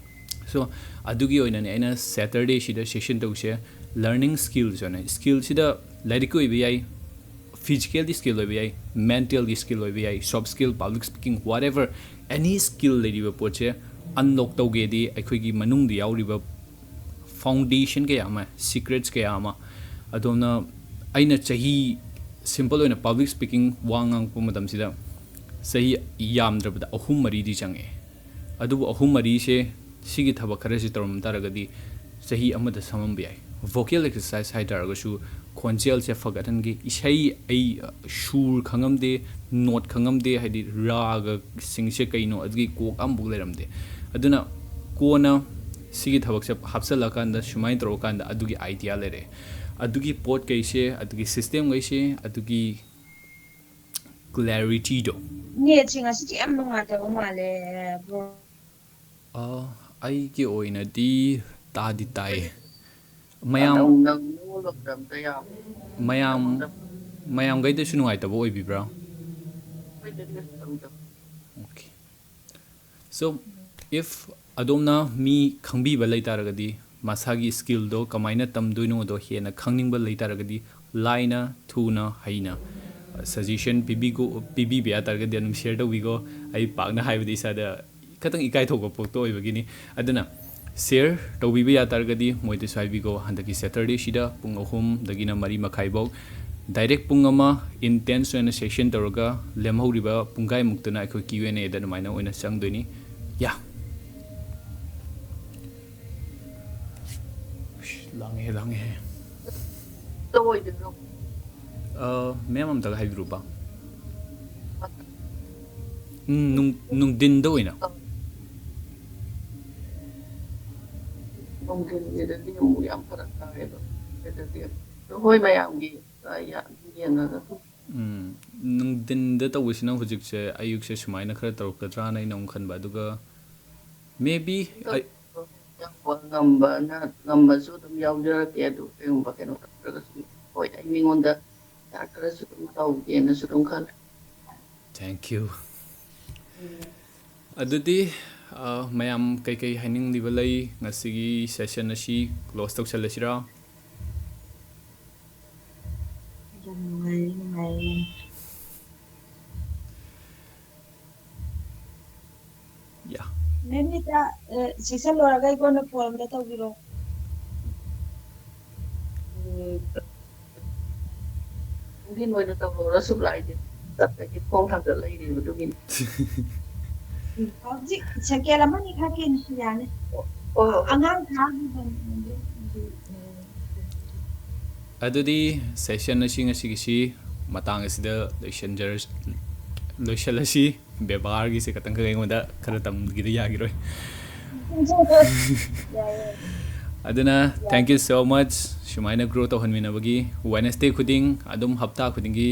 ꯁꯣ, ꯑꯗꯨꯒꯤ ꯑꯣꯏꯅꯅꯦ ꯑꯩꯅ ꯁꯦꯇꯔꯗꯦꯁꯤꯗ ꯁꯦꯁꯟ ꯇꯧꯁꯦ꯫ ꯂꯔꯅꯤꯡ ꯁ꯭ꯀꯤꯜꯁ ꯍꯥꯏꯅ, ꯁ꯭ꯀꯤꯜꯁꯤꯗ ꯂꯥꯏꯔꯤꯛꯀꯤ ꯑꯣꯏꯕ ꯌꯥꯏ, ꯐꯤꯖꯤꯀꯦꯜꯒꯤ ꯁ꯭ꯀꯤꯜ ꯑꯣꯏꯕ ꯌꯥꯏ, ꯃꯦꯟꯇꯦꯜꯒꯤ ꯁ꯭ꯀꯤꯜ ꯑꯣꯏꯕ ꯌꯥꯏ, ꯁꯣꯐ ꯁ꯭ꯀꯤꯜ, ꯄꯕ꯭ꯂꯤꯛ ꯁ꯭ꯄꯤꯀꯤꯡ, whatever, ꯑꯦꯅꯤ ꯁ꯭ꯀꯤꯜ ꯂꯩꯔꯤꯕ ꯄꯣꯠꯁꯦ ꯑꯟꯂꯣꯛ ꯇꯧꯒꯦꯗꯤ ꯑꯩꯈꯣꯏꯒꯤ ꯃꯅꯨꯡꯗ ꯌꯥꯎꯔꯤꯕ ꯐꯥꯎꯟꯗꯦꯁꯟ ꯀꯌꯥ ꯑꯃ, ꯁꯤꯀ꯭ꯔꯦꯠꯁ ꯀꯌꯥ ꯑꯃ꯫ ꯑꯗꯣꯝꯅ, ꯑꯩꯅ ꯆꯍꯤ, ꯁꯤꯝꯄꯜ ꯑꯣꯏꯅ ꯄꯕ꯭ꯂꯤꯛ ꯁ꯭ꯄꯤꯀꯤꯡ, ꯋꯥ ꯉꯥꯡꯉꯛꯄ ꯃꯇꯝꯁꯤꯗ ꯆꯍꯤ ꯌꯥꯝꯗ꯭ꯔꯕꯗ ꯑꯍꯨꯝ ꯃꯔꯤꯗꯤ ꯆꯪꯉꯛꯑꯦ꯫ ꯑꯗꯨꯕꯨ ꯑꯍꯨꯝ ꯃꯔꯤꯁꯦ ꯁꯤꯒꯤ ꯊꯕꯛ ꯈꯔꯁꯤ ꯇꯧꯔꯝ ꯇꯥꯔꯒꯗꯤ ꯆꯍꯤ ꯑꯃꯗ ꯁꯝꯃꯝꯕ ꯌꯥꯏ꯫ ꯚꯣꯀꯦꯜ ꯑꯦꯛꯁꯔꯁꯥꯏꯁ ꯍꯥꯏ ꯇꯥꯔꯒꯁꯨ ꯈꯣꯟꯖꯦꯜꯁꯦ ꯐꯒꯠꯍꯟꯒꯦ꯫ ꯏꯁꯩ ꯑꯩ, ꯑ, ꯁꯨꯔ ꯈꯪꯉꯝꯗꯦ, ꯅꯣꯠ ꯈꯪꯉꯝꯗꯦ, ꯍꯥꯏꯗꯤ ꯔꯥꯒꯁꯤꯡꯁꯦ ꯀꯩꯅꯣ, ꯑꯗꯨꯒꯤ ꯀꯣꯛ ꯑꯃꯐꯥꯎ ꯂꯩꯔꯝꯗꯦ꯫ ꯑꯗꯨꯅ ꯀꯣꯟꯅ ꯁꯤꯒꯤ ꯊꯕꯛꯁꯦ ꯍꯥꯞꯆꯤꯜꯂꯀꯥꯟꯗ, ꯁꯨꯃꯥꯏꯅ ꯇꯧꯔꯀꯥꯟꯗ ꯑꯗꯨꯒꯤ ꯑꯥꯏꯗꯤꯌꯥ ꯂꯩꯔꯛꯑꯦ꯫ ꯑꯗꯨꯒꯤ ꯄꯣꯠꯈꯩꯁꯦ, ꯑꯗꯨꯒꯤ ꯁꯤꯁꯇꯦꯝꯈꯩꯁꯦ, ꯑꯗꯨꯒꯤ ꯀ꯭ꯂꯦꯔꯤꯇꯤꯗꯣ꯫ ꯅꯦꯠꯁꯦ ꯉꯁꯤꯗꯤ ꯌꯥꯝ ꯅꯨꯡꯉꯥꯏꯇꯕ ꯃꯥꯜꯂꯦ, ꯕ꯭ꯔꯣ꯫ ꯑ, ꯑꯩꯒꯤ ꯑꯣꯏꯅꯗꯤ ꯇꯥꯗꯤ ꯇꯥꯏꯌꯦ꯫ ꯃꯌꯥꯝ, ꯅꯪ, ꯅꯪ, ꯅꯪꯉꯣꯟꯗ ꯑꯝꯇ ꯌꯥꯝ-, ꯃꯌꯥꯝ, ꯅꯪꯉꯣꯟꯗ ꯃꯌꯥꯝꯈꯩꯗꯁꯨ ꯅꯨꯡꯉꯥꯏꯇꯕ ꯑꯣꯏꯕꯤꯕ꯭ꯔꯥ? ꯑꯣꯏꯗꯦ, ꯀꯩꯁꯨ ꯇꯧꯗꯦ꯫ ꯑꯣꯀꯦ꯫ So, if ꯑꯗꯣꯝꯅ ꯃꯤ ꯈꯪꯕꯤꯕ ꯂꯩ ꯇꯥꯔꯒꯗꯤ, ꯃꯁꯥꯒꯤ ꯁ꯭ꯀꯤꯜꯗꯣ ꯀꯃꯥꯏꯅ ꯇꯝꯗꯣꯏꯅꯣꯗꯣ ꯍꯦꯟꯅ ꯈꯪꯅꯤꯡꯕ ꯂꯩ ꯇꯥꯔꯒꯗꯤ, ꯂꯥꯏꯅ, ꯊꯨꯅ, ꯍꯩꯅ, ꯑ, ꯁꯖꯦꯁꯟ ꯄꯤꯕꯤꯒꯣ-, ꯄꯤꯕꯤꯕ ꯌꯥ ꯇꯥꯔꯒꯗꯤ ꯑꯗꯨꯝ ꯁꯤꯌꯔ ꯇꯧꯕꯤꯒꯣ꯫ ꯑꯩ ꯄꯥꯛꯅ ꯍꯥꯏꯕꯗꯤ ꯏꯁꯥꯗ ꯈꯤꯇꯪ ꯏꯀꯥꯏꯊꯣꯛꯄ ꯄꯣꯛꯇ ꯑꯣꯏꯕꯒꯤꯅꯤ꯫ ꯑꯗꯨꯅ ꯁꯤꯌꯔ ꯇꯧꯕꯤꯕ ꯌꯥ ꯇꯥꯔꯒꯗꯤ ꯃꯣꯏꯗꯁꯨ ꯍꯥꯏꯕꯤꯒꯣ꯫ ꯍꯟꯗꯛꯀꯤ ꯁꯦꯇꯔꯗꯦꯁꯤꯗ ꯄꯨꯡ ꯑꯍꯨꯝꯗꯒꯤꯅ ꯃꯔꯤ ꯃꯈꯥꯏꯐꯧ ꯗꯥꯏꯔꯦꯛ ꯄꯨꯡ ꯑꯃ ꯏꯟꯇꯦꯟꯁ ꯑꯣꯏꯅ ꯁꯦꯁꯟ ꯇꯧꯔꯒ, ꯂꯦꯝꯍꯧꯔꯤꯕ ꯄꯨꯡꯈꯥꯏꯃꯨꯛꯇꯨꯅ ꯑꯩꯈꯣꯏ ꯀ꯭ꯌꯨ ꯑꯦꯟ ꯑꯦꯗ ꯑꯗꯨꯃꯥꯏꯅ ꯑꯣꯏꯅ ꯆꯪꯗꯣꯏꯅꯤ꯫ ꯌꯥ꯫ ꯂꯥꯡꯉꯦꯍꯦ꯫ ꯑꯣꯏꯗꯣꯏꯅꯣ? ꯑ, ꯃꯦꯝ, ꯑꯝꯇꯒ ꯍꯥꯏꯕꯤꯔꯨꯕ꯫ ꯎꯝ, ꯅꯨꯡ- ꯅꯨꯡꯊꯤꯟꯗ ꯑꯣꯏꯅ꯫ ꯅꯨꯡꯊꯤꯟꯒꯤꯗꯗꯤ ꯑꯃꯨꯛ ꯌꯥꯝ ꯐꯔꯛ ꯇꯥꯔꯦꯕ꯫ ꯑꯗꯨꯗꯤ ꯍꯣꯏ, ꯃꯌꯥꯝꯒꯤ ꯑ, ꯌꯥ- ꯌꯦꯡꯉꯒ ꯑꯗꯨꯝ ꯎꯝ, ꯅꯨꯡꯊꯤꯟꯗ ꯇꯧꯕꯁꯤꯅ ꯍꯧꯖꯤꯛꯁꯦ, ꯑꯌꯨꯛꯁꯦ ꯁꯨꯃꯥꯏꯅ ꯈꯔ ꯇꯧꯔꯛꯀꯗ꯭ꯔꯥꯅ ꯑꯩꯅ ꯑꯃꯨꯛ ꯈꯟꯕ꯫ ꯑꯗꯨꯒ maybe ꯑꯩ ꯌꯥꯎꯕ ꯉꯝꯕꯅ ꯉꯝꯕꯁꯨ ꯑꯗꯨꯝ ꯌꯥꯎꯖꯔꯛꯀꯦ꯫ ꯑꯗꯨ ꯀꯩꯒꯨꯝꯕ ꯀꯩꯅꯣ ꯇꯧꯔꯒꯁꯨ, ꯍꯣꯏ, ꯑꯩ ꯃꯤꯉꯣꯟꯗ ꯈꯔꯁꯨ ꯑꯗꯨꯝ ꯇꯧꯒꯦꯅꯁꯨ ꯑꯗꯨꯝ ꯈꯜꯂꯦ꯫ Thank you꯫ ꯑꯗꯨꯗꯤ, ꯑ, ꯃꯌꯥꯝ ꯀꯩꯀꯩ ꯍꯥꯏꯅꯤꯡꯂꯤꯕ ꯂꯩ? ꯉꯁꯤꯒꯤ session ꯑꯁꯤ close ꯇꯧꯁꯜꯂꯁꯤꯔꯥ? ꯌꯥꯝ ꯅꯨꯡꯉꯥꯏꯔꯦ, ꯅꯨꯡꯉꯥꯏꯔꯦ꯫ Yeah꯫ ꯃꯦꯝ ꯅꯤꯇꯥ, ꯑ, session ꯂꯣꯏꯔꯒ ꯑꯩꯉꯣꯟꯗ phone ꯑꯝꯇ ꯇꯧꯕꯤꯔꯣ꯫ ꯎꯝ, ꯅꯨꯡꯊꯤꯟ ꯑꯣꯏꯅ ꯇꯧꯔꯣ, ꯁꯨꯛ ꯂꯥꯏꯗꯦ꯫ ꯆꯠꯄꯒꯤ ꯈꯣꯡ ꯊꯥꯡꯒꯠ ꯂꯩꯔꯤꯕ ꯑꯗꯨꯒꯤꯅꯤ꯫ ꯍꯧꯖꯤꯛ second ꯑꯃꯅꯤ ꯈꯛꯀꯤꯅꯤ, ꯌꯥꯅꯤ꯫ ꯍꯣꯏ, ꯍꯣꯏ, ꯍꯣꯏ꯫ ꯑꯉꯥꯡ ꯊꯥꯈꯤꯕꯅꯤ꯫ ꯑꯗꯨꯗꯤ session ꯑꯁꯤ ꯉꯁꯤꯒꯤꯁꯤ ꯃꯇꯥꯡ ꯑꯁꯤꯗ ꯂꯣꯏꯁꯤꯟꯖꯔ- ꯂꯣꯏꯁꯤꯜꯂꯁꯤ꯫ ꯕꯦꯕꯥꯔꯒꯤꯁꯦ ꯈꯇꯪꯈꯛ ꯑꯩꯉꯣꯟꯗ ꯈꯔ ꯇꯝꯈꯤꯗ ꯌꯥꯈꯤꯔꯣꯏ꯫ ꯌꯥꯏꯌꯦ꯫ ꯑꯗꯨꯅ thank you so much ꯁꯨꯃꯥꯏꯅ grow ꯇꯧꯍꯟꯃꯤꯟꯅꯕꯒꯤ꯫ Wednesday ꯈꯨꯗꯤꯡ ꯑꯗꯨꯝ ꯍꯞꯇꯥ ꯈꯨꯗꯤꯡꯒꯤ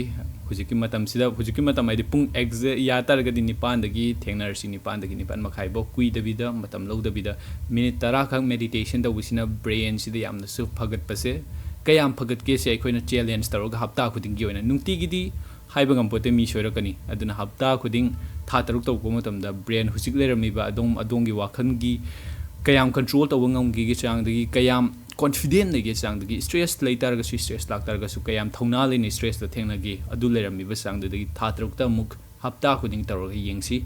ꯍꯧꯖꯤꯛꯀꯤ ꯃꯇꯝꯁꯤꯗ, ꯍꯧꯖꯤꯛꯀꯤ ꯃꯇꯝ ꯍꯥꯏꯗꯤ ꯄꯨꯡ exact ꯌꯥ ꯇꯥꯔꯒꯗꯤ ꯅꯤꯄꯥꯟꯗꯒꯤ ꯊꯦꯡꯅꯔꯁꯤ, ꯅꯤꯄꯥꯟꯗꯒꯤ ꯅꯤꯄꯥꯟ ꯃꯈꯥꯏꯐꯥꯎ ꯀꯨꯏꯗꯕꯤꯗ, ꯃꯇꯝ ꯂꯧꯗꯕꯤꯗ minute ꯇꯔꯥꯈꯛ meditation ꯇꯧꯕꯁꯤꯅ brainꯁꯤꯗ ꯌꯥꯝꯅꯁꯨ ꯐꯒꯠꯄꯁꯦ꯫ ꯀꯌꯥꯝ ꯐꯒꯠꯀꯦꯁꯦ ꯑꯩꯈꯣꯏꯅ challenge ꯇꯧꯔꯒ ꯍꯞꯇꯥ ꯈꯨꯗꯤꯡꯒꯤ ꯑꯣꯏꯅ, ꯅꯨꯡꯇꯤꯒꯤꯗꯤ ꯍꯥꯏꯕ ꯉꯝꯄꯣꯠꯇꯦ, ꯃꯤ ꯁꯣꯏꯔꯛꯀꯅꯤ꯫ ꯑꯗꯨꯅ ꯍꯞꯇꯥ ꯈꯨꯗꯤꯡ, ꯊꯥ ꯇꯔꯨꯛ ꯇꯧꯕ ꯃꯇꯝꯗ brain ꯍꯧꯖꯤꯛ ꯂꯩꯔꯝꯃꯤꯕ ꯑꯗꯣꯝ ꯑꯗꯣꯝꯒꯤ ꯋꯥꯈꯜꯒꯤ ꯀꯌꯥꯝ control ꯇꯧꯕ ꯉꯝꯒꯦꯒꯤ ꯆꯥꯡꯗꯒꯤ, ꯀꯌꯥꯝ confident ꯂꯩꯒꯦ ꯆꯥꯡꯗꯒꯤ, stress ꯂꯩ ꯇꯥꯔꯒꯁꯨ, stress ꯂꯥꯛꯇꯥꯔꯒꯁꯨ ꯀꯌꯥꯝ ꯊꯧꯅꯥ ꯂꯩꯅ stressꯇ ꯊꯦꯡꯅꯒꯦ, ꯑꯗꯨ ꯂꯩꯔꯝꯃꯤꯕ ꯆꯥꯡꯗꯨꯗꯒꯤ ꯊꯥ ꯇꯔꯨꯛꯇ ꯑꯃꯨꯛ ꯍꯞꯇꯥ ꯈꯨꯗꯤꯡ ꯇꯧꯔꯒ ꯌꯦꯡꯁꯤ꯫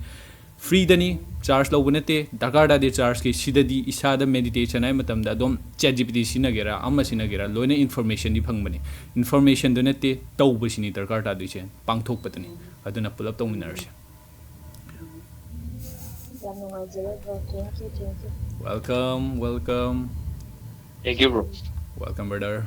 Freeꯗꯅꯤ, charge ꯂꯧꯕ ꯅꯠꯇꯦ, ꯗꯔꯀꯥꯔ ꯇꯥꯗꯦ chargeꯀꯤ꯫ ꯁꯤꯗꯗꯤ ꯏꯁꯥꯗ meditation ꯍꯥꯏ ꯃꯇꯝꯗ ꯑꯗꯨꯝ ChatGPT ꯁꯤꯖꯤꯟꯅꯒꯦꯔꯥ, ꯑꯃ ꯁꯤꯖꯤꯟꯅꯒꯦꯔꯥ, ꯂꯣꯏꯅ informationꯗꯤ ꯐꯪꯕꯅꯤ꯫ Informationꯗꯨ ꯅꯠꯇꯦ, ꯇꯧꯕꯁꯤꯅꯤ ꯗꯔꯀꯥꯔ ꯇꯥꯗꯣꯏꯁꯦ, ꯄꯥꯡꯊꯣꯛꯄꯗꯅꯤ꯫ ꯑꯗꯨꯅ ꯄꯨꯂꯞ ꯇꯧꯃꯤꯟꯅꯔꯁꯤ꯫ ꯌꯥꯝ ꯅꯨꯡꯉꯥꯏꯖꯔꯦ bro. Thank you, thank you. Welcome, welcome. Thank you, bro. Welcome, brother.